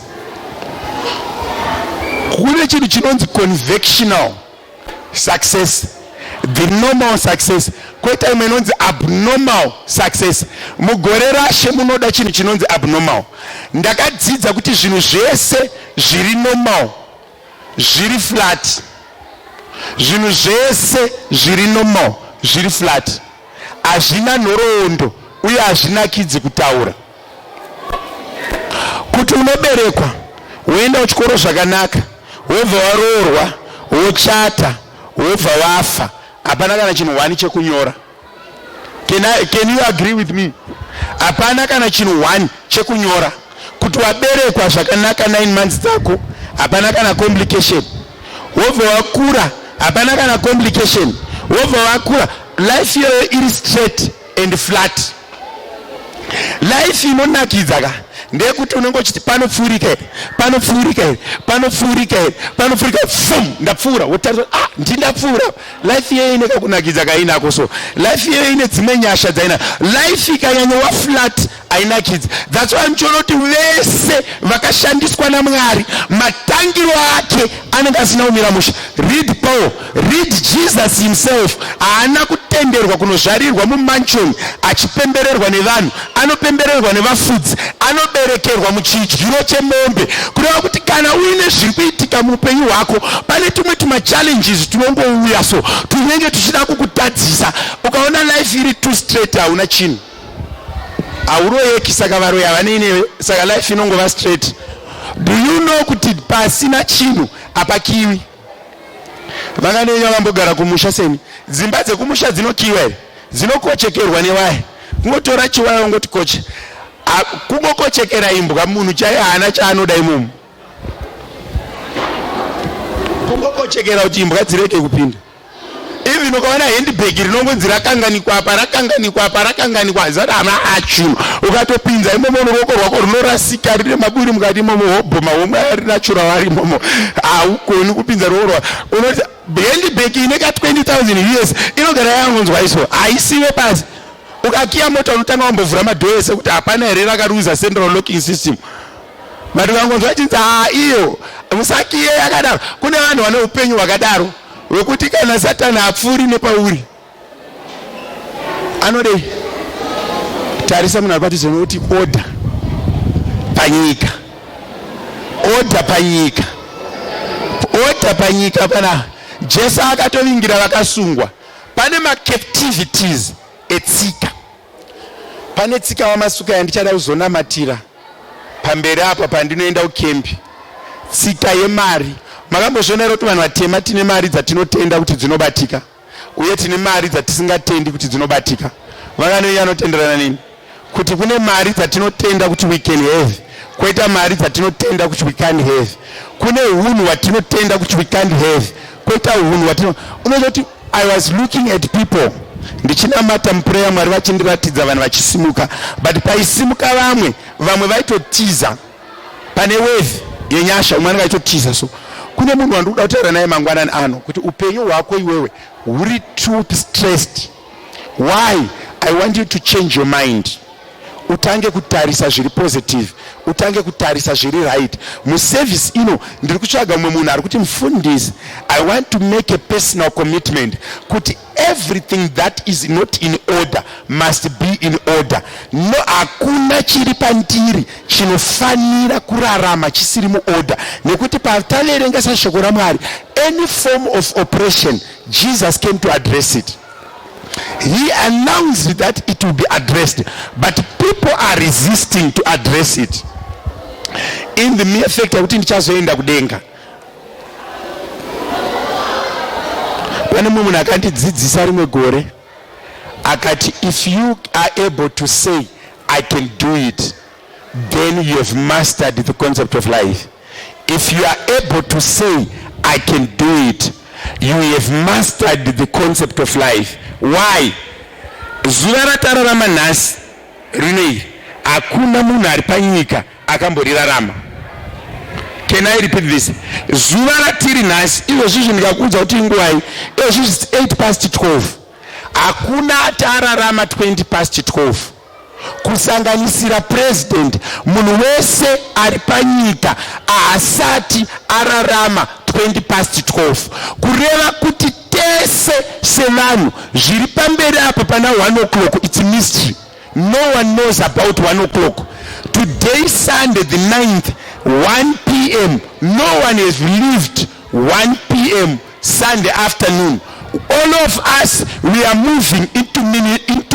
Kune chinhu chinonzi conventional success, the normal success, kwoita imwe inonzi abnormal success. Mugore rashe munoda chinhu chinonzi abnormal. Ndakadzidza kuti zvinhu zvese zviri normal zviri flat. Zvinhu zvese zviri normal zviri flat, hazvina nhoroondo uye hazvinakidzi kutaura. Kuti unoberekwa, woenda kuchikoro zvakanaka, wobva waroorwa, wochata, wobva wafa, hapana kana chinhu one chekunyora. Can you agree with me? Hapana kana chinhu one chekunyora kuti waberekwa zvakanaka 9 months dzako, hapana kana complication, wobva wakura, hapana kana complication, wobva wakura. Life iyoyo iri straight and flat. Life inonakidza ka ndeyekuti unenge uchiti, "Panopfuurika here? Panopfuurika here? Panopfuurika here? Panopfuurika." Fum, ndapfuura. Wotarisa, "Ah, ndindapfuura." Life iyoyo ine kakunakidza kainako. So life iyoyo ine dzimwe nyasha dzaina. Life ikanyanyova flat hainakidzi. That's why muchiona kuti vese vakashandiswa naMwari, matangiro ake anenge asina kumira musha. Read Paul, read Jesus himself. Haana kutenderwa kunozvarirwa mumansion achipembererwa nevanhu. Anopembererwa nevafudzi, anoberekerwa muchidyiro chemombe. Kureva kuti kana uine zviri kuitika muupenyu hwako, pane tumwe tumachallenges tunongouya, so tunenge tuchida kukutadzisa. Ukaona life iri too straight, hauna chinhu. Hauroyeki, saka varoyi havanei newe, saka life inongova straight. Do you know kuti pasina chinhu hapakiwi? Vanganenya vambogara kumusha seni, dzimba dzekumusha dzinokiwa here? Dzinokochekerwa newaya. Kungotora chiwaya ungoti koche, kungokochekera imbwa. Munhu chaiye haana chaanoda imomo, kungokochekera kuti imbwa dzirege kupinda. Even ukaona handbag rinongonzi rakanganikwa apa, rakanganikwa apa, rakanganikwa, zati hama achinhu. Ukatopinza imomo, ruoko rwako runorasika, rine maburi mukati imomo, hobho mahomwe ari natural ari imomo, haugoni kupinza ruoko rwako. Unoti handbag ine ka 20,000 US inogara yangonzwa iso, haisiwe pasi. Ukakiya mota, unotanga wambovhura madoor ese kuti hapana here rakaruza central locking system. But ukangonzwa achinzi, "Ha, iyo musakiye yakadaro." Kune vanhu vane upenyu hwakadaro hwekuti kana Satani apfuuri nepauri, anodei? Tarisa munhu ari padhuze, nokuti order panyika, order panyika, order panyika. Pana Jesu akatovingira vakasungwa. Pane macaptivities etsika, pane tsika wamasuka yandichada kuzonamatira pamberi apa pandinoenda kukembi, tsika yemari. Makambozviona here kuti vanhu vatema tine mari dzatinotenda kuti dzinobatika, uye tine mari dzatisingatendi kuti dzinobatika? Vanganoi anotenderana neni kuti kune mari dzatinotenda kuti we can have, kwoita mari dzatinotenda kuti we can't have? Kune unhu hwatinotenda kuti we can't have, kwoita unhu hwatino unozoti. I was looking at people ndichinamata muprayer, Mwari vachindiratidza vanhu vachisimuka, but paisimuka vamwe, vamwe vaitotiza. Pane wave yenyasha, umwe anenge aitotiza. So kune munhu wandikuda kutaura naye mangwanani ano kuti upenyu hwako iwewe huri too stressed. Why? I want you to change your mind, utange kutarisa zviri positive, utange kutarisa zviri right. Muservice ino ndiri kutsvaga mumwe munhu ari kuti, "Mufundisi, I want to make a personal commitment kuti everything that is not in order must be in order." No, hakuna chiri pandiri chinofanira kurarama chisiri muorder, nekuti pataverengesa shoko raMwari, any form of oppression, Jesus came to address it. He announced that it will be addressed, but people are resisting to address it in the mere fact yekuti ndichazoenda kudenga. Pane mumwe munhu akandidzidzisa rimwe gore, akati, "If you are able to say 'I can do it,' then you have mastered the concept of life." If you are able to say, "I can do it," you have mastered the concept of life. Why? Zuva ratararama nhasi rinei, hakuna munhu ari panyika akamborirarama. Can I repeat this? Zuva ratiri nhasi izvozvizvi, ndikakuudza kuti inguvai izvozvizvi, 8 past 12, hakuna atararama 20 past 12, kusanganisira president. Munhu wese ari panyika haasati ararama 20 past 12. Kureva kuti tese sevanhu, zviri pamberi apa pana 1 o'clock, it's mystery. No one knows about 1 o'clock today, Sunday the 9th, 1 p.m. No one has lived 1 p.m. Sunday afternoon. All of us, we are moving into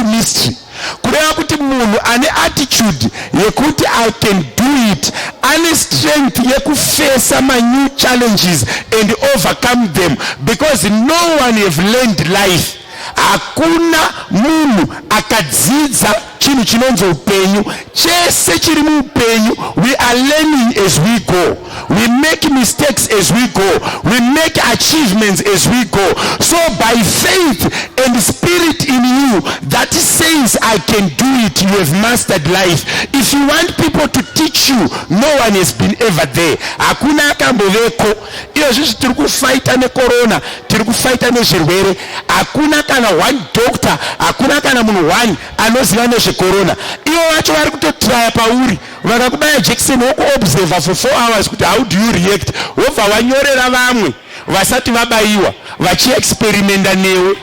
mystery. Kureva kuti munhu ane attitude yekuti "I can do it" ane strength yekufesa manew challenges and overcome them, because no one have learned life. Hakuna munhu akadzidza chinhu chinonzi upenyu. Chese chiri muupenyu, we are learning as we go. We make mistakes as we go, we make achievements as we go. So by faith and spirit in you that says, "I can do it," you have mastered life. If you want people to teach you, no one has been ever there. Hakuna akamboveko. Iyozvizvi tiri kufaita necorona, tiri kufaita nezvirwere. Hakuna kana one doctor, hakuna kana munhu one anoziva nezvecorona. Ivo vacho vari kutotraya pauri. Vakakubaya jekiseni, wokuobserva for 4 hours kuti how do you react, wobva wanyorera vamwe vasati vabayiwa vachiexperimenda newe.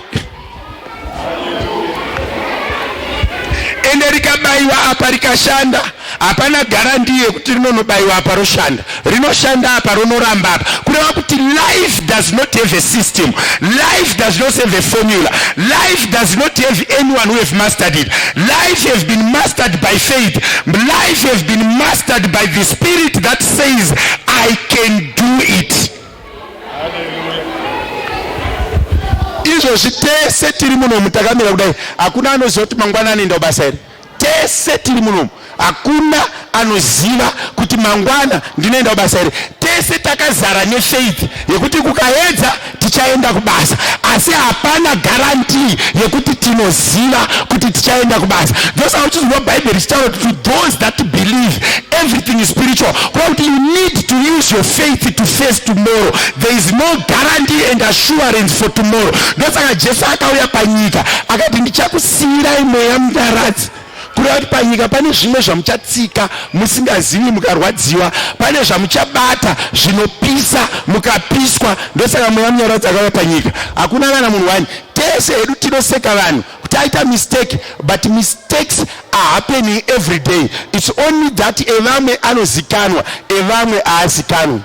Ende rikabayiwa apa rikashanda, hapana guarantee yekuti rinonobayiwa apa roshanda. Rinoshanda apa ronoramba apa. Kureva kuti life does not have a system. Life does not have a formula. Life does not have anyone who have mastered it. Life has been mastered by faith. Life has been mastered by the spirit that says I can do it. Izvozvi tese tiri munomu takamira kudai, hakuna anoziva kuti mangwana anoenda kubasa here. Tese tiri munomu, hakuna anoziva kuti mangwana ndinoenda kubasa here. Tese takazara nefaith yekuti kukaedza tichaenda kubasa, asi hapana guarantee yekuti tinoziva kuti tichaenda kubasa. Ndosaka uchizwa Bhaibheri richitaura kuti to those that believe everything is spiritual. Kureva kuti you need to use your faith to face tomorrow. There is no guarantee and assurance for tomorrow. Ndosaka Jesu akauya panyika akati ndichakusiyirai Mweya Munyaradzi. Kureva kuti panyika pane zvimwe zvamuchatsika musingazivi mukarwadziwa, pane zvamuchabata zvinopisa mukapiswa. Ndosaka Mweya Munyaradzi akauya panyika. Hakuna kana munhu wani. Tese hedu tinoseka vanhu kuti aita mistake, but mistakes are happening every day. It's only that evamwe anozikanwa, evamwe aazikanwi.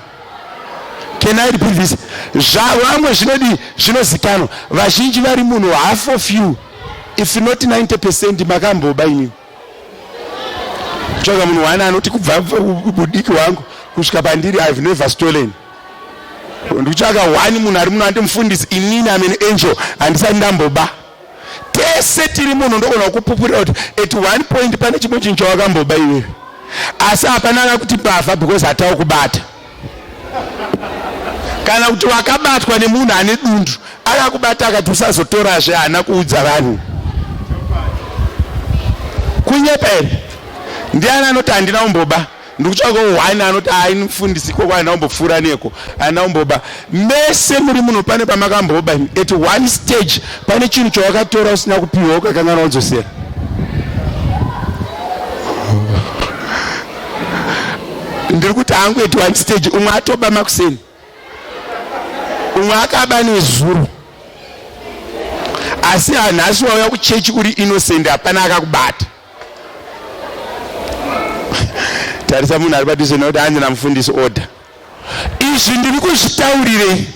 Can I repeat this? Zvavamwe zvinodii? Zvinozikanwa. Vazhinji vari munhu, half of you if not 90% makamboba imimi. Tsvaga munhu wani anoti kubva budiki hwangu kusvika pandiri I have never stolen. Ndikutsvaga one munhu ari muno andimufundisi, inini am an angel, handisati ndamboba. Tese tiri munhu ndogona kukupupurira kuti at one point pane chimwe chinhu chawakamboba iwewe, asi hapana akakuti mbavha because hatawo kubata, kana kuti wakabatwa nemunhu ane dundu akakubata akati usazotorazve, haana kuudza vanhu. Kunyepa here? Ndiani anoti handina kumboba? Ndikutsvaka one anoti ai mufundisi ikoko handina kumbopfuura neko, handina kumboba. Mese muri muno pane pamakamboba at one stage. Pane chinhu chawakatora usina kupiwa ukakanganwa kudzosera. Ndiri kuti hangu at one stage umwe atoba makuseni, umwe akaba nezuro, asi hanhasi wauya kuchechi uri innocent, hapana akakubata. Tarisa munhu ari padhuze nekuti hanzi namufundisi order. Izvi ndiri kuzvitaurirei?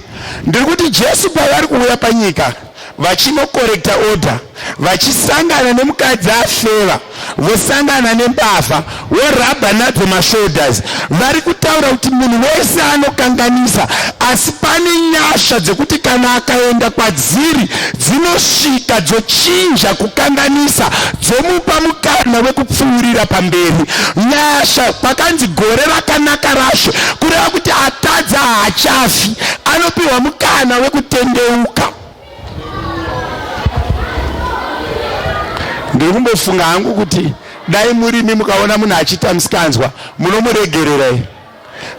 Ndiri kuti Jesu pavari kuuya panyika vachinokorekta order, vachisangana nemukadzi afeva, vosangana nembavha, worabha nadzo mashoulders, vari kutaura kuti munhu wese anokanganisa, asi pane nyasha dzekuti kana akaenda kwadziri dzinosvika dzochinja kukanganisa, dzomupa mukana wekupfuurira pamberi. Nyasha, pakanzi gore rakanaka raShe, kureva kuti atadza haachafi, anopiwa mukana wekutendeuka. Ndiri kumbofunga hangu kuti dai murimi mukaona munhu achiita musikanzwa, munomuregerera here?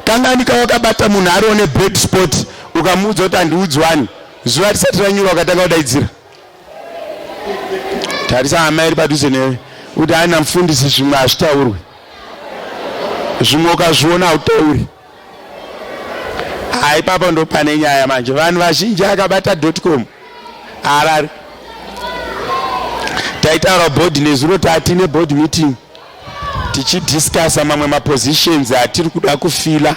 Kanganika wakabata munhu ari one bad spot, ukamuudza kuti handiudzwani, zuva risati ranyura ukatanga kudaidzira. Tarisa hama iri padhuze newe kuti haina mufundisi, zvimwe hazvitaurwi, zvimwe ukazviona hautauri. Hai, ipapo ndo pane nyaya manje. Vanhu vazhinji akabata .com Harare. Taitaura board nezuro, tatine board meeting tichidiscussa mamwe mapositions atiri kuda kufila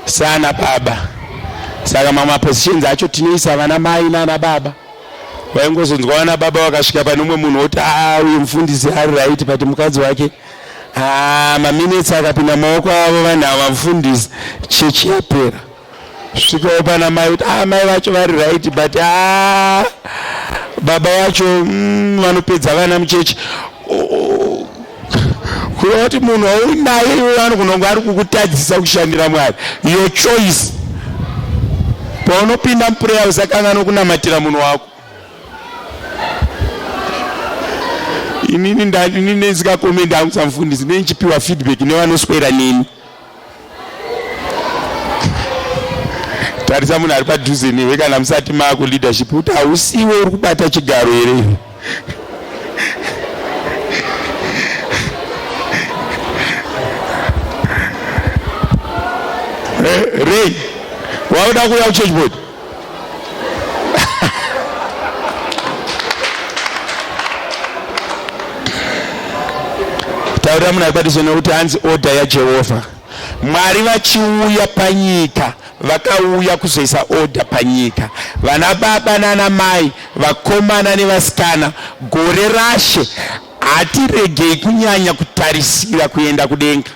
sana baba. Saka mamwe mapositions acho tinoisa vana mai nana baba. Vaingozonzwa vana baba vakasvika pane umwe munhu woti a uyu mufundisi ari right, but mukadzi wake maminutes akapinda maoko avo vanhu ava mufundisi, chechi yapera. Svikawo pana mai kuti mai vacho vari right, but baba vacho vanopedza vana muchechi. Kureva kuti munhu waunaye iwe anogona kunge ari kukutadzisa kushandira Mwari. Your choice. Paunopinda muprayer usakanganwa kunamatira munhu wako. Inini inini ndisikakomendi hangu samufundisi, ndinichipiwa feedback nevanoswera neni. Tarisa munhu ari padhuze newe kana musati maaku leadership kuti hausiwe uri kubata chigaro here? Rei wauda kuuya kuchurch board? Taurira munhu ari padhuze nekuti hanzi order yaJehovha. Mwari vachiuya panyika vakauya kuzoisa order panyika. Vana baba nana mai, vakomana nevasikana, gore raShe hatiregei kunyanya kutarisira kuenda kudenga.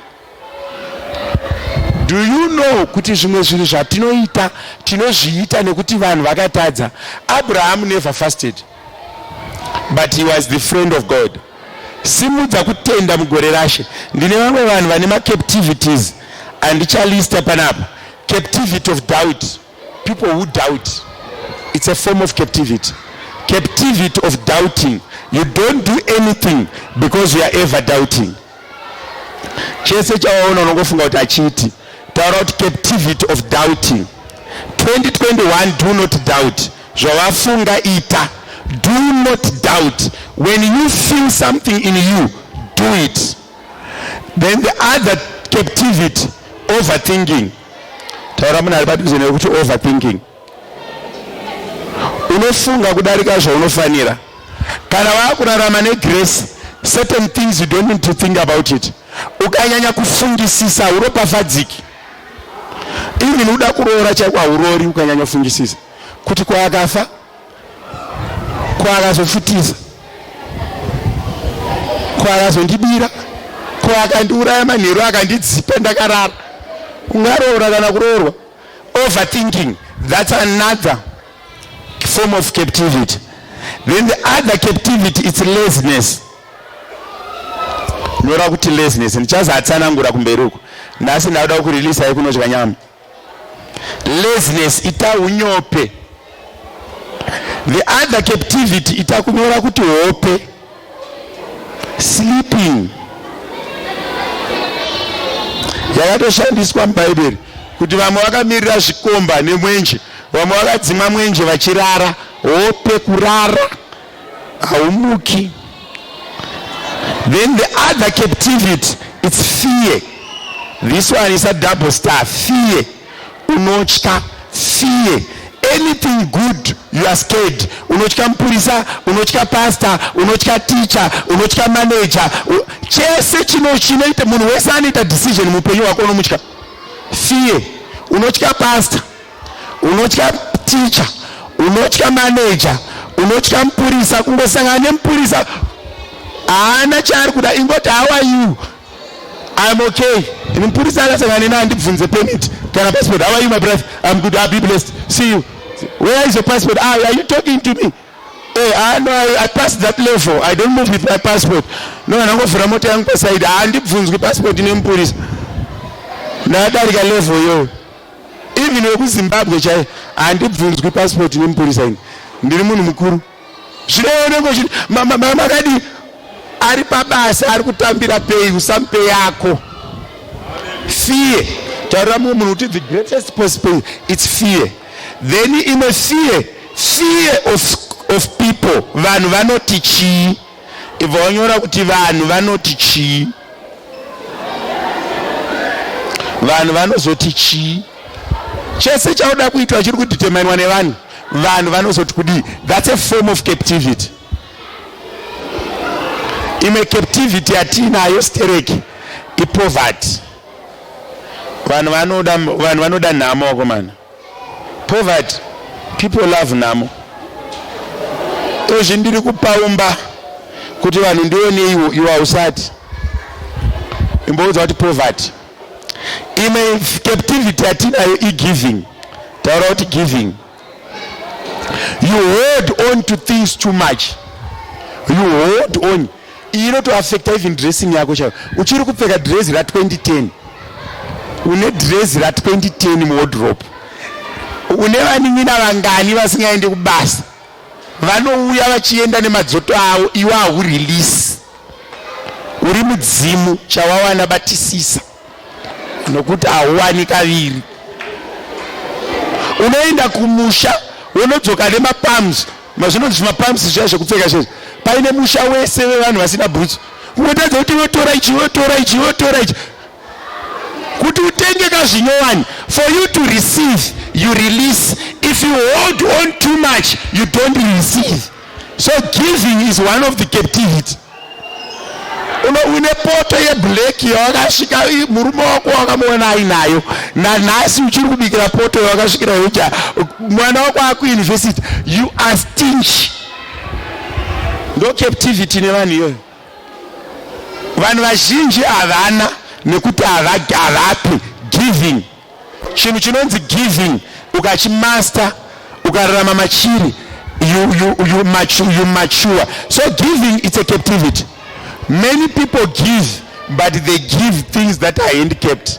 Do you know kuti zvimwe zvinhu zvatinoita tinozviita nekuti vanhu vakatadza? Abraham never fasted but he was the friend of God. Simudza kutenda mugore raShe. Ndine vamwe vanhu vane macaptivities andichalista panapa. Captivity of doubt. People who doubt. It's a form of captivity. Captivity of doubting. You don't do anything because you are ever doubting. Chese chawaona unongofunga kuti achiiti. Taura kuti captivity of doubting. 2021 do not doubt. Zvavafunga ita. Do not doubt. When you feel something in you, do it. Then the other captivity, overthinking. Taura munhu ari padhuze nekuti overthinking. Unofunga kudarika zvaunofanira. Kana wakurarama negrace, certain things you don't need to think about it. Ukanyanya kufungisisa uropafadziki. Even uda kuroora chaiko hauroori ukanyanya kufungisisa kuti kwaakafa kwaakazofutisa kwaakazondibira kwaakandiuraya manheru akandidzipa ndakarara. Ungaroora kana kuroorwa. Overthinking, that's another form of captivity. Then the other captivity is laziness. Nyora kuti laziness, ndichazatsanangura kumberi uku. Nhasi ndakuda kureleasai kunodya nyama. Laziness ita unyope. The other captivity ita kunyora kuti hope. Sleeping yakatoshandiswa muBhaibheri kuti vamwe vakamirira zvikomba nemwenje, vamwe vakadzima mwenje vachirara. Hope, kurara, haumuki. Then the other captivity, it's fear. This one is a double star. Fear. Unotya. Fear. Anything good, you are scared. Unotya mupurisa, unotya pastor, unotya teacher, unotya manager. Chese chinoita munhu wese anoita decision muupenyu hwako unomutya. Fear. Unotya pastor, unotya teacher, unotya manager, unotya mupurisa. Kungosangana nemupurisa haana chaari kuda, ingoti how are you? I'm okay. Ini mupurisa akasangana neni andibvunze permit kana passport. How are you, my brother? I'm good. I'll be blessed. See you. Where is your passport? Ah, are you talking to me? Hey, ah, no, I passed that level. I don't move with my passport. No, anangovhura mota yangu paside. Handibvunzwi passport nemupurisa. Ndadarika level iyoyo. Even wekuZimbabwe chaiye handibvunzwi passport nemupurisa ini. Ndiri munhu mukuru. Zvino unenge uchiti makadii ari pabasa ari kutambira pei usamupe yako. Fear. Taurira mumwe munhu kuti the greatest possible it's fear. Then imwe fear, fear of people. Vanhu vanoti chii? Ibva wanyora kuti vanhu vanoti chii? Vanhu vanozoti chii? Chese chauda kuitwa chiri kudeterminwa nevanhu. Vanhu vanozoti kudii? That's a form of captivity. Imwe captivity yatiinayo stereki ipoverty. Vanhu vanoda nhamo vakomana. Poverty, people love nhamo. Izvi ndiri kupaumba kuti vanhu ndioneiwo, iwe hausati. Imboudza kuti poverty. Imwe captivity yatinayo igiving. Taura kuti giving. You hold on to things too much. You hold on. Iyi inotoaffecta even dressing yako chaiyo. Uchiri kupfeka dress ra 2010. Une dress ra 2010 muwardrobe. Une vanin'ina vangani vasingaendi kubasa. Vanouya vachienda nemadzoto avo, iwe haurelease. Uri mudzimu, chawawana batisisa. Nokuti hauwani kaviri. Unoenda kumusha wonodzoka nemapams, zvinonzi zvimapams zviya zvekupfeka zvezvi, paine musha wese wevanhu vasina bhutsu. Unotadza kuti wotora ichi, wotora ichi, wotora ichi. Kuti utenge kazvinyowani. For you to receive, you release. If you hold on too much, you don't receive. So giving is one of the captivity. Une poto yeblack yawakasvika murume wako wakamuona ainayo nanhasi uchiri kubikira poto yawakasvikira ucha mwana wako akuuniversity. You are stingy. Ndo captivity nevanhu iyoyo. Vanhu vazhinji havana nekuti havapi giving. Chinhu chinonzi giving ukachimaster, ukararama machiri, you mature. So giving, it's a captivity. Many people give, but they give things that are handicapped.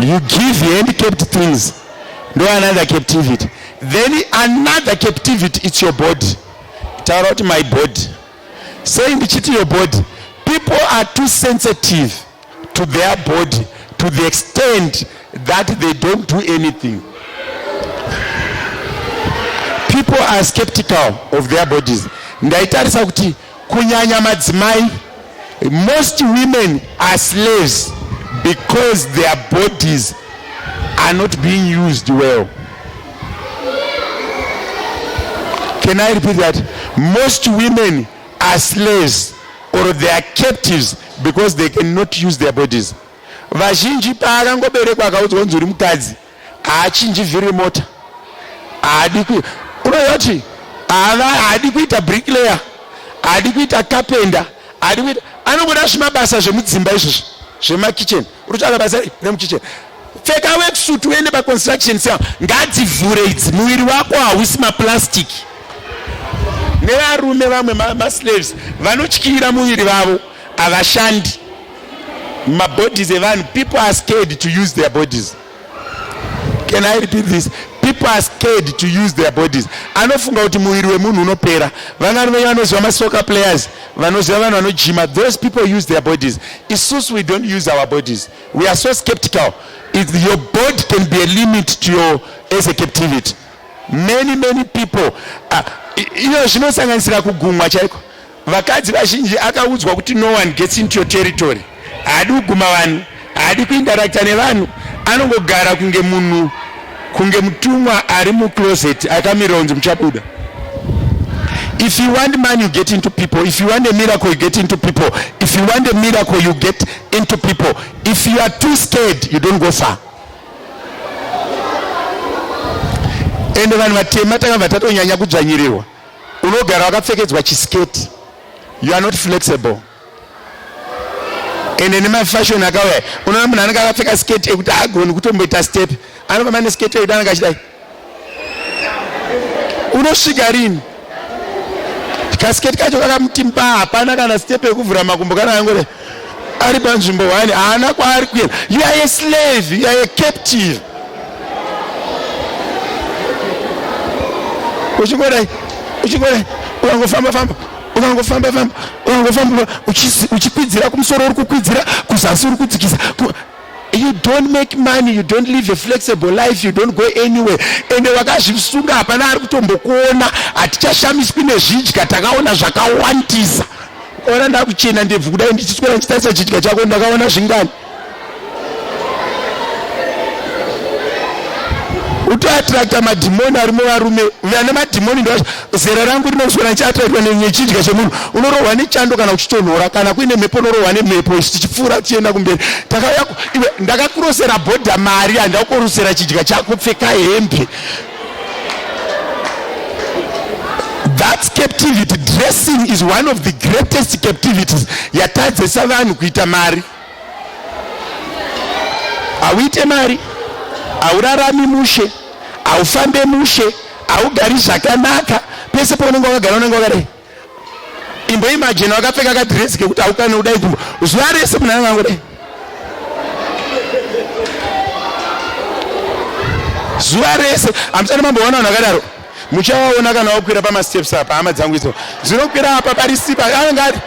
You give handicapped things. Ndo another captivity. Then another captivity, it's your body. Taura kuti my body. Sei ndichiti your body? People are too sensitive to their body to the extent that they don't do anything. People are skeptical of their bodies. Ndaitarisa kuti kunyanya madzimai, most women are slaves because their bodies are not being used well. Can I repeat that? Most women are slaves or they are captives because they cannot use their bodies. Vazhinji paakangoberekwa akaudzwa kunzi uri mukadzi, haachinji vhiri remota, haadi, unoziva kuti haadi kuita bricklayer, haadi kuita carpenter, haadi kuita, anongoda zvimabasa zvemudzimba izvozvo zvemakicheni. Uri kutsvaka basa remukicheni, pfeka worksuit uende paconstruction. Sea ngadzivhure idzi, muviri wako hausi maplastic. Nevarume vamwe maslaves vanotyira muviri vavo, havashandi mabodies evanhu. People are scared to use their bodies. Can I repeat this? People are scared to use their bodies. Anofunga kuti muviri wemunhu unopera. Vangani venyu vanoziva masoccer players, vanoziva vanhu vanojima? Those people use their bodies. Isusu, we don't use our bodies. We are so skeptical. Your body can be a limit to your as a captivity. Many, many people, iyo zvinosanganisira kugumwa chaiko. Vakadzi vazhinji akaudzwa kuti no one gets into your territory. Haadi kuguma vanhu, haadi kuinteracta nevanhu, anongogara kunge munhu, kunge mutumwa ari mucloset akamirira kunzi muchabuda. If you want money, you get into people. If you want a miracle, you get into people. If you want a miracle, you get into people. If you are too scared, you don't go far. Ende vanhu vatema takabva tatonyanya kudzvanyirirwa. Unogara wakapfekedzwa chisketi, you are not flexible. Ende nemafashion akauya, unoona munhu anenge akapfeka sketi ekuti haagoni kutomboita step, anofamba nesketi ekuti anenge achidai. Unosvika rini? Kasketi kacho kakamutimba, hapana kana step yekuvhura makumbo, kana angore ari panzvimbo one, haana kwaari kuenda. You are a slave, you are a captive. Uchingodai, uchingodai, ukangofamba famba, ukangofamba famba, ukangofamba uchikwidzira kumusoro, uri kukwidzira kuzasi, uri kudzikisa. You don't make money, you don't live a flexible life, you don't go anywhere. Ende wakazvisunga, hapana ari kutombokuona. Hatichashamiswi nezvidya, takaona zvakawandisa. Ona ndakuchena ndebvu kudai, ndichiswera ndichitarisa chidya chako, ndakaona zvingani. Utoattracta madhimoni ari muvarume vane madhimoni. Ndo zera rangu rinoswera ndichiattractwa nechidya chemunhu. Unorohwa nechando kana uchitonhora, kana kuine mhepo unorohwa nemhepo. Isu tichipfuura tichienda kumberi, takauya iwe ndakakurosera bhodha mari, handakukorosera chidya chako. Pfeka hembe. That's captivity. Dressing is one of the greatest captivities yatadzisa vanhu kuita mari. Hauite mari, haurarami mushe, haufambe mushe, haugari zvakanaka. Pese paunenge wakagara unenge wakadai. Imboimagine wakapfeka kadhiresi kekuti haukani kudai kumbo zuva rese, munhu anenge angodai zuva rese. Hamusati mamboona vanhu vakadaro. Muchavaona kana wakwira pamasteps apa. Hama dzangu idzo dzinokwira apa parisipa, anenge ari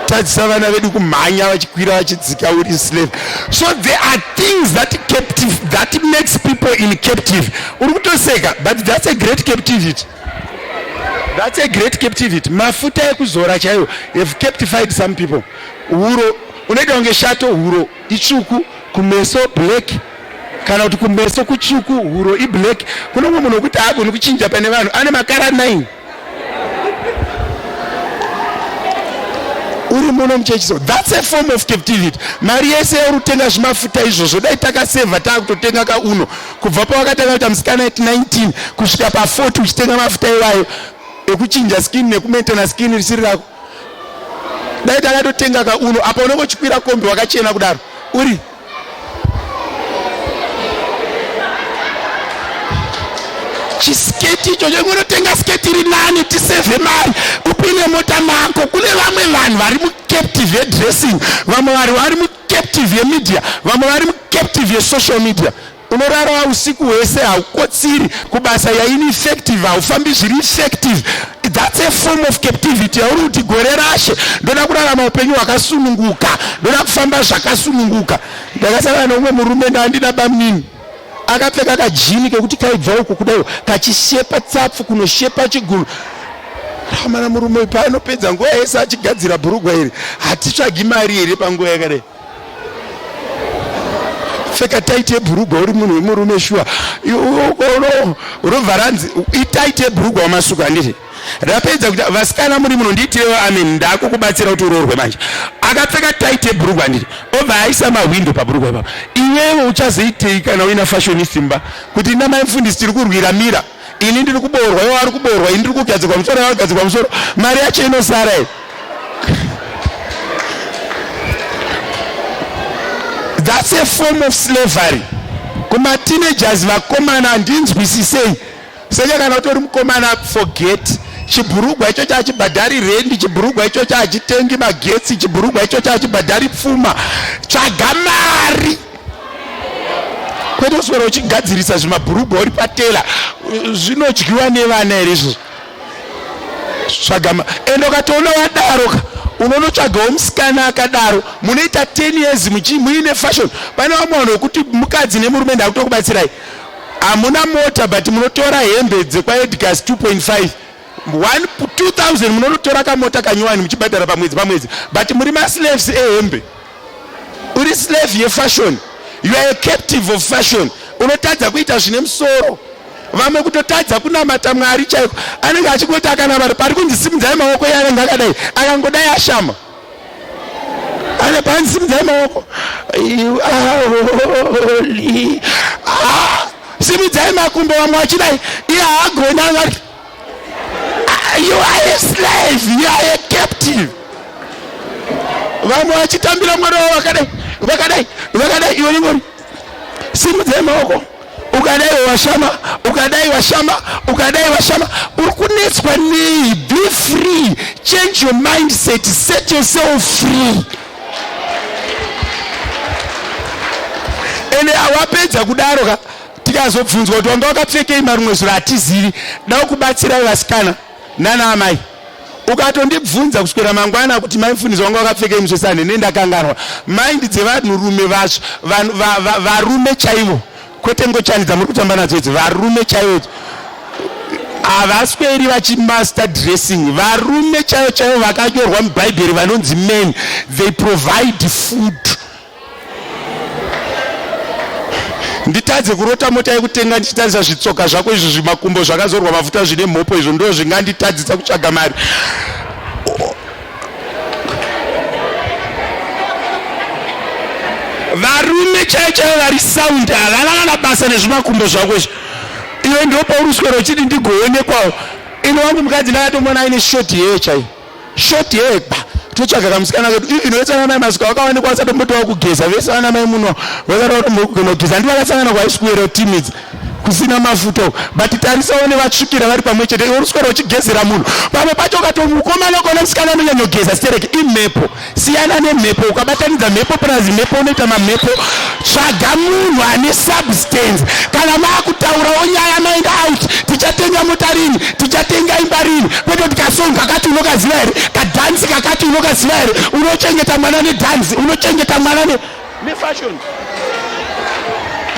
tadzisa vana vedu kumhanya vachikwira vachidzika. Uri slave. So there are things that captive, that makes people in captive. Uri kutoseka, but that's a great captivity. That's a great captivity. Mafuta ekuzora chaiwo have captified some people. Huro unoita kunge shato, huro itsvuku, kumeso black, kana kuti kumeso kutsvuku, huro iblack. Kune umwe munhu wekuti haagoni kuchinja pane vanhu, ane makara 9. Uri muno muchechi so that's a form of captivity. Mari yese yauri kutenga zvimafuta izvozvo dai takasevha taakutotenga kauno kubva pawakatanga kuita musikana at 19 kusvika pa 40 uchitenga mafuta iwayo ekuchinja skin nekumaintaina skin risiri rako. Dai takatotenga kauno apa unenge uchikwira kombi wakachena kudaro uri chisiketi ichocho unotenga siketi iri nani tisevhe mari upinde mota mako kune vamwe vanhu vari mucaptive yedressing vamwe vari vari mucaptive yemedia vamwe vari mucaptive yesocial media unorara usiku hwese haukotsiri kubasa yaineffective haufambi zviri effective that's a form of captivity yauri kuti gore rashe ndoda kurarama upenyu hwakasununguka ndoda kufamba zvakasununguka ndakasangana neumwe murume ndaandina bamnini akapfeka kajini kekuti kaibva uku kudai kachishepa tsapfu kunoshepa chiguru ramana murume uyu paanopedza nguva yese achigadzira bhurugwa iri hatitsvagi mari here panguva yakadai pfeka taiti yebhurugwa uri munhu wemurume shuwa unobva ranzi itaiti yebhurugwa wamasuku handiti rapedza kuti vasikana muri muno ndiitirewo amen ndakukubatsira kuti uroorwe manje akapfeka taiti yebhurugwa handiti obva aisa mahwindo pabhurugwa ipapo iwewe uchazoitei kana uina fashionist mba kuti namai mfundisi tiri kurwira mira ini ndiri kuboorwa iwe ari kuboorwa ini ndiri kugadzirwa musoro iwe kugadzirwa musoro mari yacho inosara here that's a form of slavery kumateenagers vakomana handinzwisisei senya kana utori mukomana forget chibhurugwa ichocho hachibhadhari rendi chibhurugwa ichocho hachitengi magetsi chibhurugwa ichocho hachibhadhari pfuma tsvaga mari kwete kuswera uchigadzirisa zvimabhurugwa uri patela zvinodyiwa nevana here izvozvo tsvaga ende ukatoona wadaroka unonotsvagawo musikana akadaro munoita 10 years muine fashion pane vamwe vanhu vekuti mukadzi nemurume ndakutokubatsirai hamuna mota but munotora hembe dzekwaedgars 2.5 2000 munonotora kamota kanyowani muchibhadhara pamwedzi pamwedzi but muri maslaves ehembe uri slave yefashion you are a captive of fashion unotadza kuita zvine musoro vamwe kutotadza kunamata mwari chaiko anenge achingoti akanamata pari kunzi simudzai maoko iye anenge akadai akangodai ashama ane panzi simudzai maoko you are holy ah, simudzai makumbo vamwe vachidai iye haagoni anga ah, you are a slave you are a captive vamwe vachitambira mwana wavo vakadai vakadai vakadai iwe ningori simudzai maoko ukadai washama ukadai washama ukadai washama uri kunetswa nei be free change your mindset set yourself free ende awapedza kudaro ka tikazobvunzwa kuti wanga wakapfekei marumwe zuro hatizivi da kubatsirai vasikana nana amai ukatondibvunza kuswera mangwana kuti mai mfundisi wanga wakapfekei musvesane ne ndakanganwa mind dzevanhurume vazvo varume chaivo kwete ngochani dzamuri kutamba nadzo idzi varume chaivo havasweri vachimaster dressing varume chaivo chaivo vakanyorwa mubhaibheri vanonzi men they provide food nditadze kurota mota yekutenga ndichitarisa zvitsoka zvako izvo zvimakumbo zvakazorwa mafuta zvine mhopo izvo ndo zvinganditadzisa kutsvaga mari varume chaivo chaivo vari sound havana kana basa nezvimakumbo zvako izvo iwe ndo pauri uswera uchiti ndigoonekwawo ini wangu mukadzi ndakatomona aine short hair chaiyo short hair ba totsvaga kamusikana kedu inoetsa vana mai masuka vakawanikwa vasatomboti wakugeza vese vana mai muno vasati vatombokunogeza ndi vakasangana kwaisikuwera team idzi kusina mafuta uko but tarisawo nevatsvukira vari pamwe chete iwe uswera uchigezera munhu pamwe pacho ukati mukomana ukaona musikana anonyanyogeza stereke imhepo siyana nemhepo ukabatanidza mhepo plus mhepo unoita mamhepo tsvaga munhu ane substance kana maakutaurawo nyaya maenda out tichatenga mota rini tichatenga imba rini kwete kuti kasong kakati unokaziva here kadhansi kakati unokaziva here unochengeta mwana nedhansi unochengeta mwana ne nefashion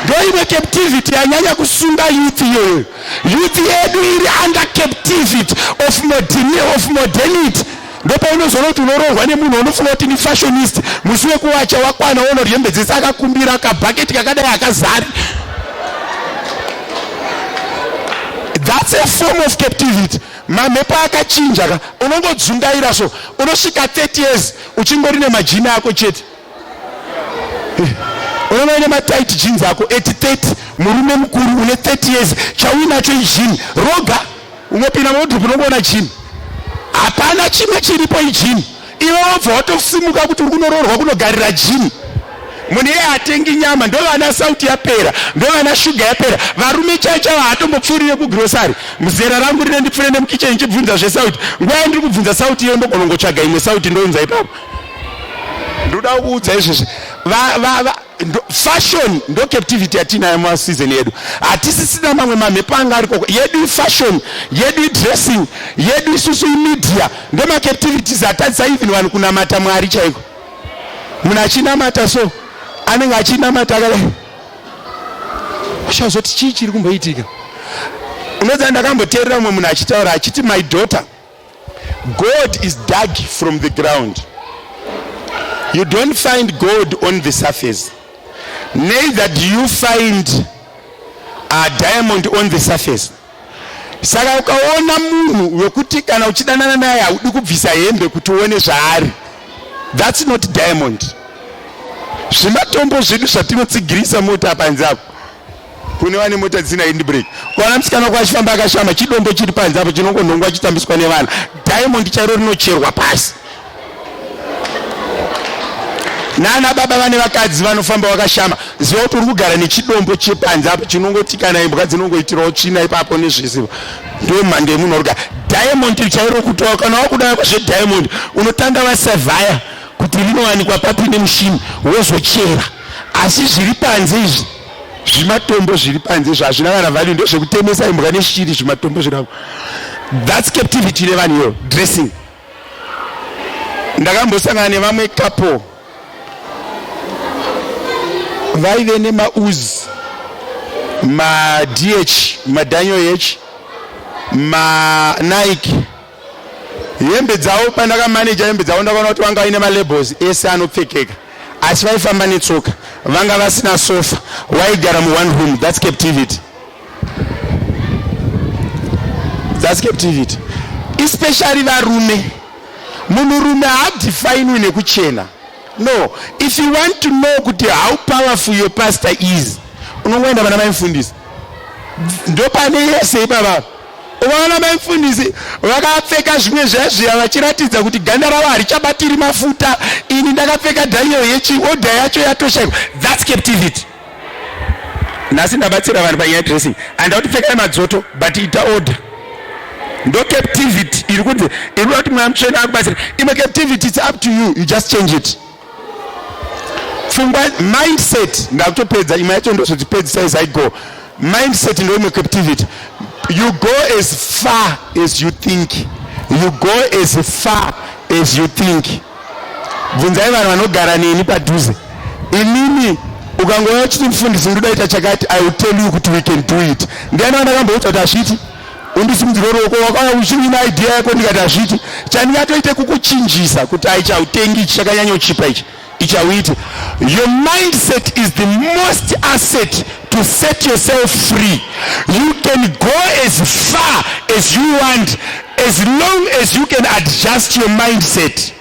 ndoimwe captivity yanyanya kusunga youth iyoyo youth yedu iri under captivity of modernity ndopaunozoona kuti unoroorwa nemunhu unofunga kuti ni fashionist musi wekuwacha wakwana woona kuti hembe dzese akakumbira kabhaketi kakadai akazari that's a form of captivity. Mamhepo akachinja ka, unongodzungaira so, unosvika 30 years uchingori nemajini ako chete. Unenge uine matight jeans ako at 30, murume mukuru une 30 years, chauinacho ijini roga. Unopinda muwardrobe unongoona jini, hapana chimwe chiripo, ijini. Iwe wobva watosimuka kuti uri kunoroorwa kunogarira jini. Munhu iye hatengi nyama, ndovana sauti yapera, ndovana shuga yapera. Varume chaivo chaivo haatombopfuurire kugrosari. Muzera rangu rine ndipfuure nemukicheni ndichibvunza zvesauti. Nguva yandiri kubvunza sauti iyo ndogona kungotsvaga imwe sauti ndounza ipapo. Ndoda kuudza izvezvi, fashion ndo captivity yatinayo mumaseason yedu. Hatisisina mamwe mamhepo anga ariko. Yedu ifashion, yedu idressing, yedu isusu imedia. Ndo macaptivities atadzisa even vanhu kunamata Mwari chaiko. Munhu achinamata so, anenge achinamata akadai, uchazoti chii chiri kumboitika? Unoziva, ndakamboteerera mumwe munhu achitaura achiti, "My daughter, gold is dug from the ground. You don't find gold on the surface, neither do you find a diamond on the surface." Saka ukaona munhu wekuti kana uchidanana naye haudi kubvisa hembe kuti uone zvaari, that's not diamond. Zvimatombo zvedu zvatinotsigirisa mota panze apo, kune vane mota dzisina handbrake, kuona musikana wako achifamba akashama, chidombo chiri panze apo chinongonhongwa chitambiswa nevana. Diamond chairo rinocherwa pasi. Nana baba vane vakadzi vanofamba vakashama, ziva kuti uri kugara nechidombo chepanze apo chinongoti kana imbwa dzinongoitirawo tsvina ipapo nezvese. Ndo mhando yemunhu uri kugara. Diamond chairo, kuti kana wakuda zvedhiamond, unotanga wasavhaya kuti rinowanikwa papi nemushini, wozochera. Asi zviri panze izvi, zvimatombo zviri panze izvi, hazvina kana value, ndezvekutemesa imbwa neshiri, zvimatombo zvirapo. That's captivity nevanhu iyo dressing. Ndakambosangana nevamwe couple vaive nemauzi, maDH, maDaniel H, maNike, hembe dzavo. Pandakamaneja hembe dzavo, ndakaona kuti vanga vaine malabels ese anopfekeka, asi vaifamba netsoka, vanga vasina sofa, vaigara muone room. That's captivity, that's captivity. Especially varume, munhurume haadhifainwi nekuchena, no. If you want to know kuti how powerful your pastor is, unongoenda vana maimufundisi, ndopane yese ipapa. Ukaona maimufundisi vakapfeka zvimwe zviya zviya vachiratidza kuti ganda ravo harichabatiri mafuta, ini ndakapfeka Daniel H, order yacho yatoshayikwa, that's captivity. Nhasi ndabatsira vanhu panyaya dressing. Handa kuti pfekai madzoto, but ita order. Ndo captivity iri kunzi iri kuda kuti Mweya Mutsvene akubatsira. Imwe captivity, it's up to you, you just change it. Pfungwa, mindset. Ndakutopedza, imwe yacho ndozotipedzisa as I go. Mindset ndo imwe captivity. You go as far as you think, you go as far as you think. Bvunzai vanhu vanogara neni padhuze. Inini ukangouya uchiti, "Mufundisi, ndoda ita chakati," I will tell you kuti we can do it. Ndiani wandakamboudza kuti hazviti? Undisimudzire ruoko. Wakauya uchiina idea yako, ndikati hazviti. Chandingatoite kukuchinjisa kuti aichi hautengi, ichi chakanyanyochipa, ichi ichi hauiti. Your mindset is the most asset to set yourself free. You can go as far as you want as long as you can adjust your mindset.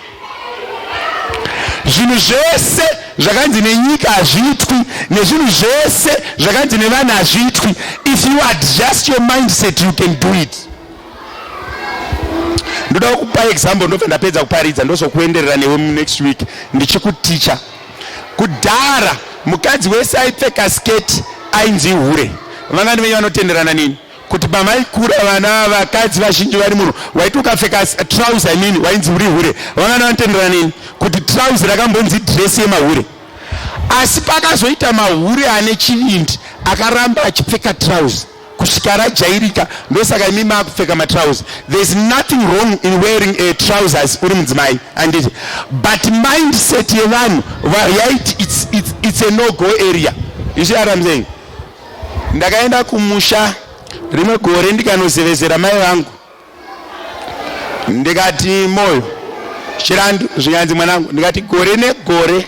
Zvinhu zvese zvakanzi nenyika hazviitwi, nezvinhu zvese zvakanzi nevanhu hazviitwi, if you adjust your mindset, you can do it. Ndoda kupa example, ndobva ndapedza kuparidza, ndozokuenderera newe next week ndichikuticha. Kudhara mukadzi wese aipfeka sketi ainzi hure. Vangani venyu vanotenderana nini kuti pamaikura vana vakadzi vazhinji vari muno, waiti ukapfeka trouser inini wainzi uri hure? Vangani vanotenderana nini kuti trouser rakambonzi dress yemahure? Asi pakazoita mahure ane chivindi akaramba achipfeka trouser kusvika rajairika. Ndosaka imi maakupfeka matrousers. There is nothing wrong in wearing a trousers uri mudzimai, anditi? But mindset yevanhu yaiti it's a no go area. You see what I'm saying? Ndakaenda kumusha rimwe gore, ndikanozevezera mai vangu, ndikati, "Moyo Chirandu," zvinyanzi, "mwanangu," ndikati, "gore negore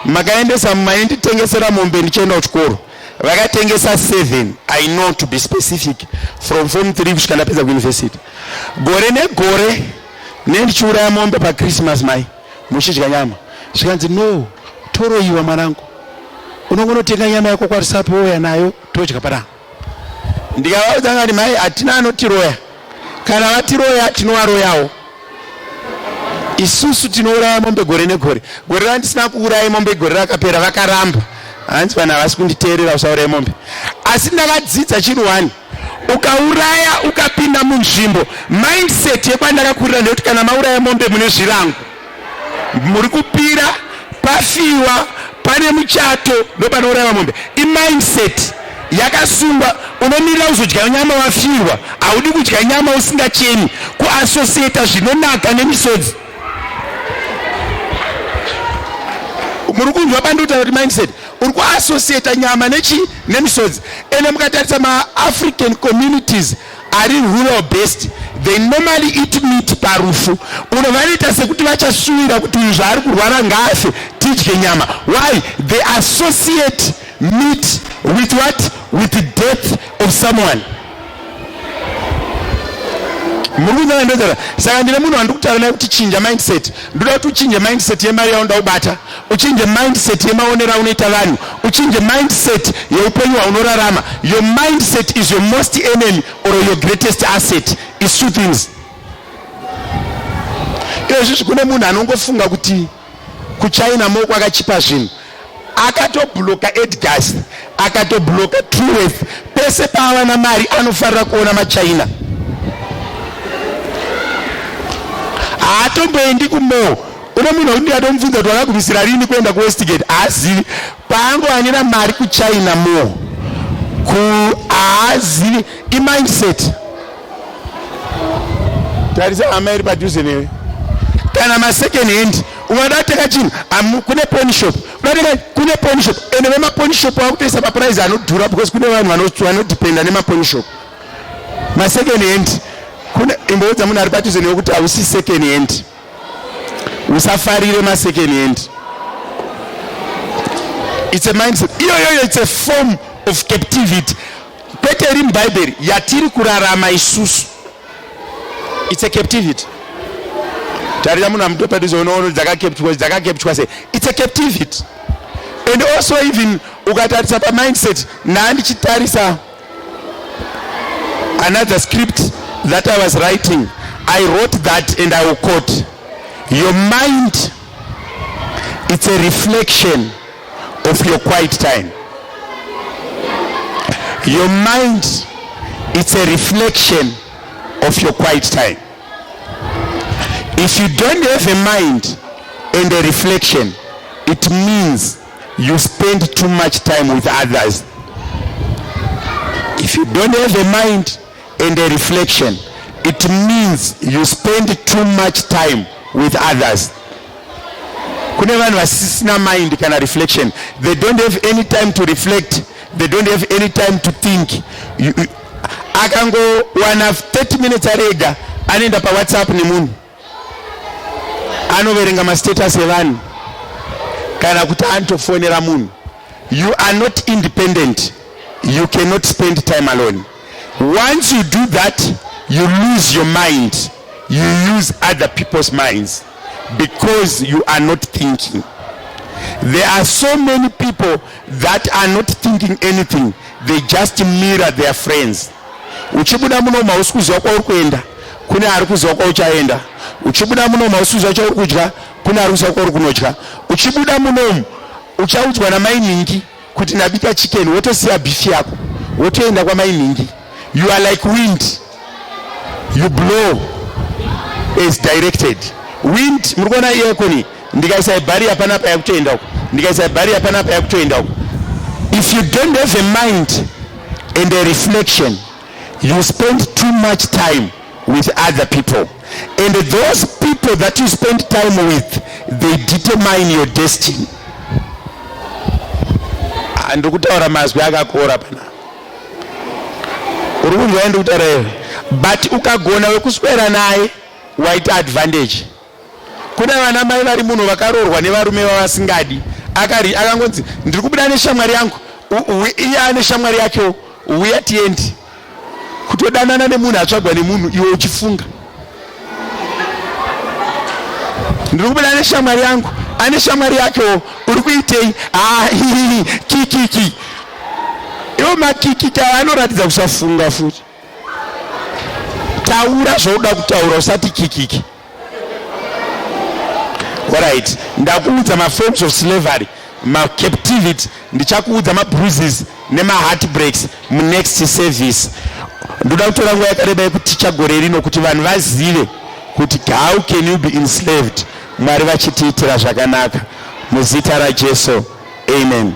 makaendesa, mainditengesera mombe ndichienda kuchikoro. Vakatengesa 7, I know to be specific, from form 3 kusvika ndapedza kuuniversity. Gore negore nendichiuraya mombe paChristmas, mai muchidya nyama. Zvikanzi, "No, toroyiwa mwanangu, unongonotenga nyama yako kwaRusape, wouya nayo, todya panapa." Ndikavaudza ngati, "Mai, hatina anotiroya. Kana vatiroya, tinovaroyawo isusu. Tinouraya mombe gore negore. Gore randisina kuuraya mombe gore rakapera, vakaramba. Hanzi vanhu havasi kunditeerera, usauraya mombe." Asi ndakadzidza chinhu one: ukauraya, ukapinda munzvimbo, mindset yekwandakakurira ndekuti kana mauraya mombe mune zvirango, muri kupira, pafiwa, pane muchato, ndopanourayiwa mombe. Imindset yakasungwa. Unomirira kuzodya nyama wafirwa. Haudi kudya nyama usingachemi, kuassociata zvinonaka nemisodzi. Muri kunzwa pandikutaura kuti mindset, uri kuassociata nyama nechi nemisodzi. Ende mukatarisa maAfrican communities ari rural based, they normally eat meat parufu. Uno vanoita sekuti vachasuvira kuti uyu zvaari kurwara ngaafe tidye nyama. Why? They associate meat with what? With the death of someone. Muri kunzana ndozara? Saka ndine munhu wandiri kutaura naye kuti chinja mindset. Ndoda kuti uchinje mindset yemari yaunoda kubata, uchinje mindset yemaonero aunoita vanhu, uchinje mindset yeupenyu hwaunorarama. Your mindset is your most enemy or your greatest asset, is two things. Izvizvi kune munhu anongofunga kuti kuChina mo kwakachipa zvinhu. Akatobhuloka Edgars, akatobhuloka Truworths. Pese paavana mari anofarira kuona maChina. Haatomboendi kumall. Une munhu wekuti atomubvunza kuti wakagumisira rini kuenda kuWestgate, haazivi. Paangowanira mari kuChina mall ku, haazivi. Imindset. Tarisa hama iri padhuze newe. Kana masecond hand, ungada kutenga chinhu, kune pawn shop. Udatenga, kune pawn shop. Ende vemapawn shop vakutoisa maprice anodhura because kune vanhu vanodhipenda nemapawn shop, masecond hand. Kune, imboudza munhu ari padhuze newe kuti hausi second hand, usafarire masecond hand. It's a mindset iyoyoyo. It's a form of captivity, kwete iri mubhaibheri, yatiri kurarama isusu. It's a captivity. Tarira munhu amutopadhuze, unoona dzakacapturwa, dzakacapturwa sei. It's a captivity. And also even ukatarisa pamindset, ndandichitarisa another script that I was writing. I wrote that and I will quote: "Your mind, it's a reflection of your quiet time." Your mind, it's a reflection of your quiet time. If you don't have a mind and a reflection, it means you spend too much time with others. If you don't have a mind and a reflection, it means you spend too much time with others. Kune vanhu vasisina mind kana reflection. They don't have any time to reflect. They don't have any time to think. Akangowana 30 minutes ari ega, anoenda paWhatsApp nemunhu, anoverenga mastatus evanhu, kana kuti anotofonera munhu. You are not independent. You cannot spend time alone. Once you do that, you lose your mind. You use other people's minds because you are not thinking. There are so many people that are not thinking anything. They just mirror their friends. Uchibuda muno, hausi kuziva kwauri kuenda, kune ari kuziva kwauchaenda. Uchibuda munomu, hausi kuziva chauri kudya, kune ari kuziva kwauri kunodya. Uchibuda munomu, uchaudzwa namainingi kuti ndabika chicken, wotosiya beef yako, wotoenda kwamainingi. You are like wind. You blow as directed. Wind, muri kuona aircon, ndikaisa ibhari panapa, yakutoenda uko. Ndikaisa ibhari panapa, yakutoenda uko. If you don't have a mind and a reflection, you spend too much time with other people, and those people that you spend time with, they determine your destiny. Ah, ndiri kutaura mazwi akakora pana. Uri kunzwa ndiri kutaura here? But ukagona wekuswera naye, waita advantage. Kuna vana mai vari muno vakaroorwa nevarume vavasingadi. Akari akangonzi, "Ndiri kubuda neshamwari yangu." Iye ane shamwari yakewo, uya tiendi. Kutodanana nemunhu atsvagwa nemunhu iwe uchifunga ndiri kubuda neshamwari yangu, ane shamwari yakewo, uri kuitei? Ah, kikiki. Iwo makikiki aya anoratidza kusafunga futi. Taura zvauda kutaura, usati kikiki. Alright, ndakuudza maforms of slavery, macaptivity. Ndichakuudza mabruises nemaheartbreaks munext service. Ndoda kutora nguva yakareba yekuticha gore rino kuti vanhu vazive kuti how can you be enslaved. Mwari vachitiitira zvakanaka muzita raJesu, amen.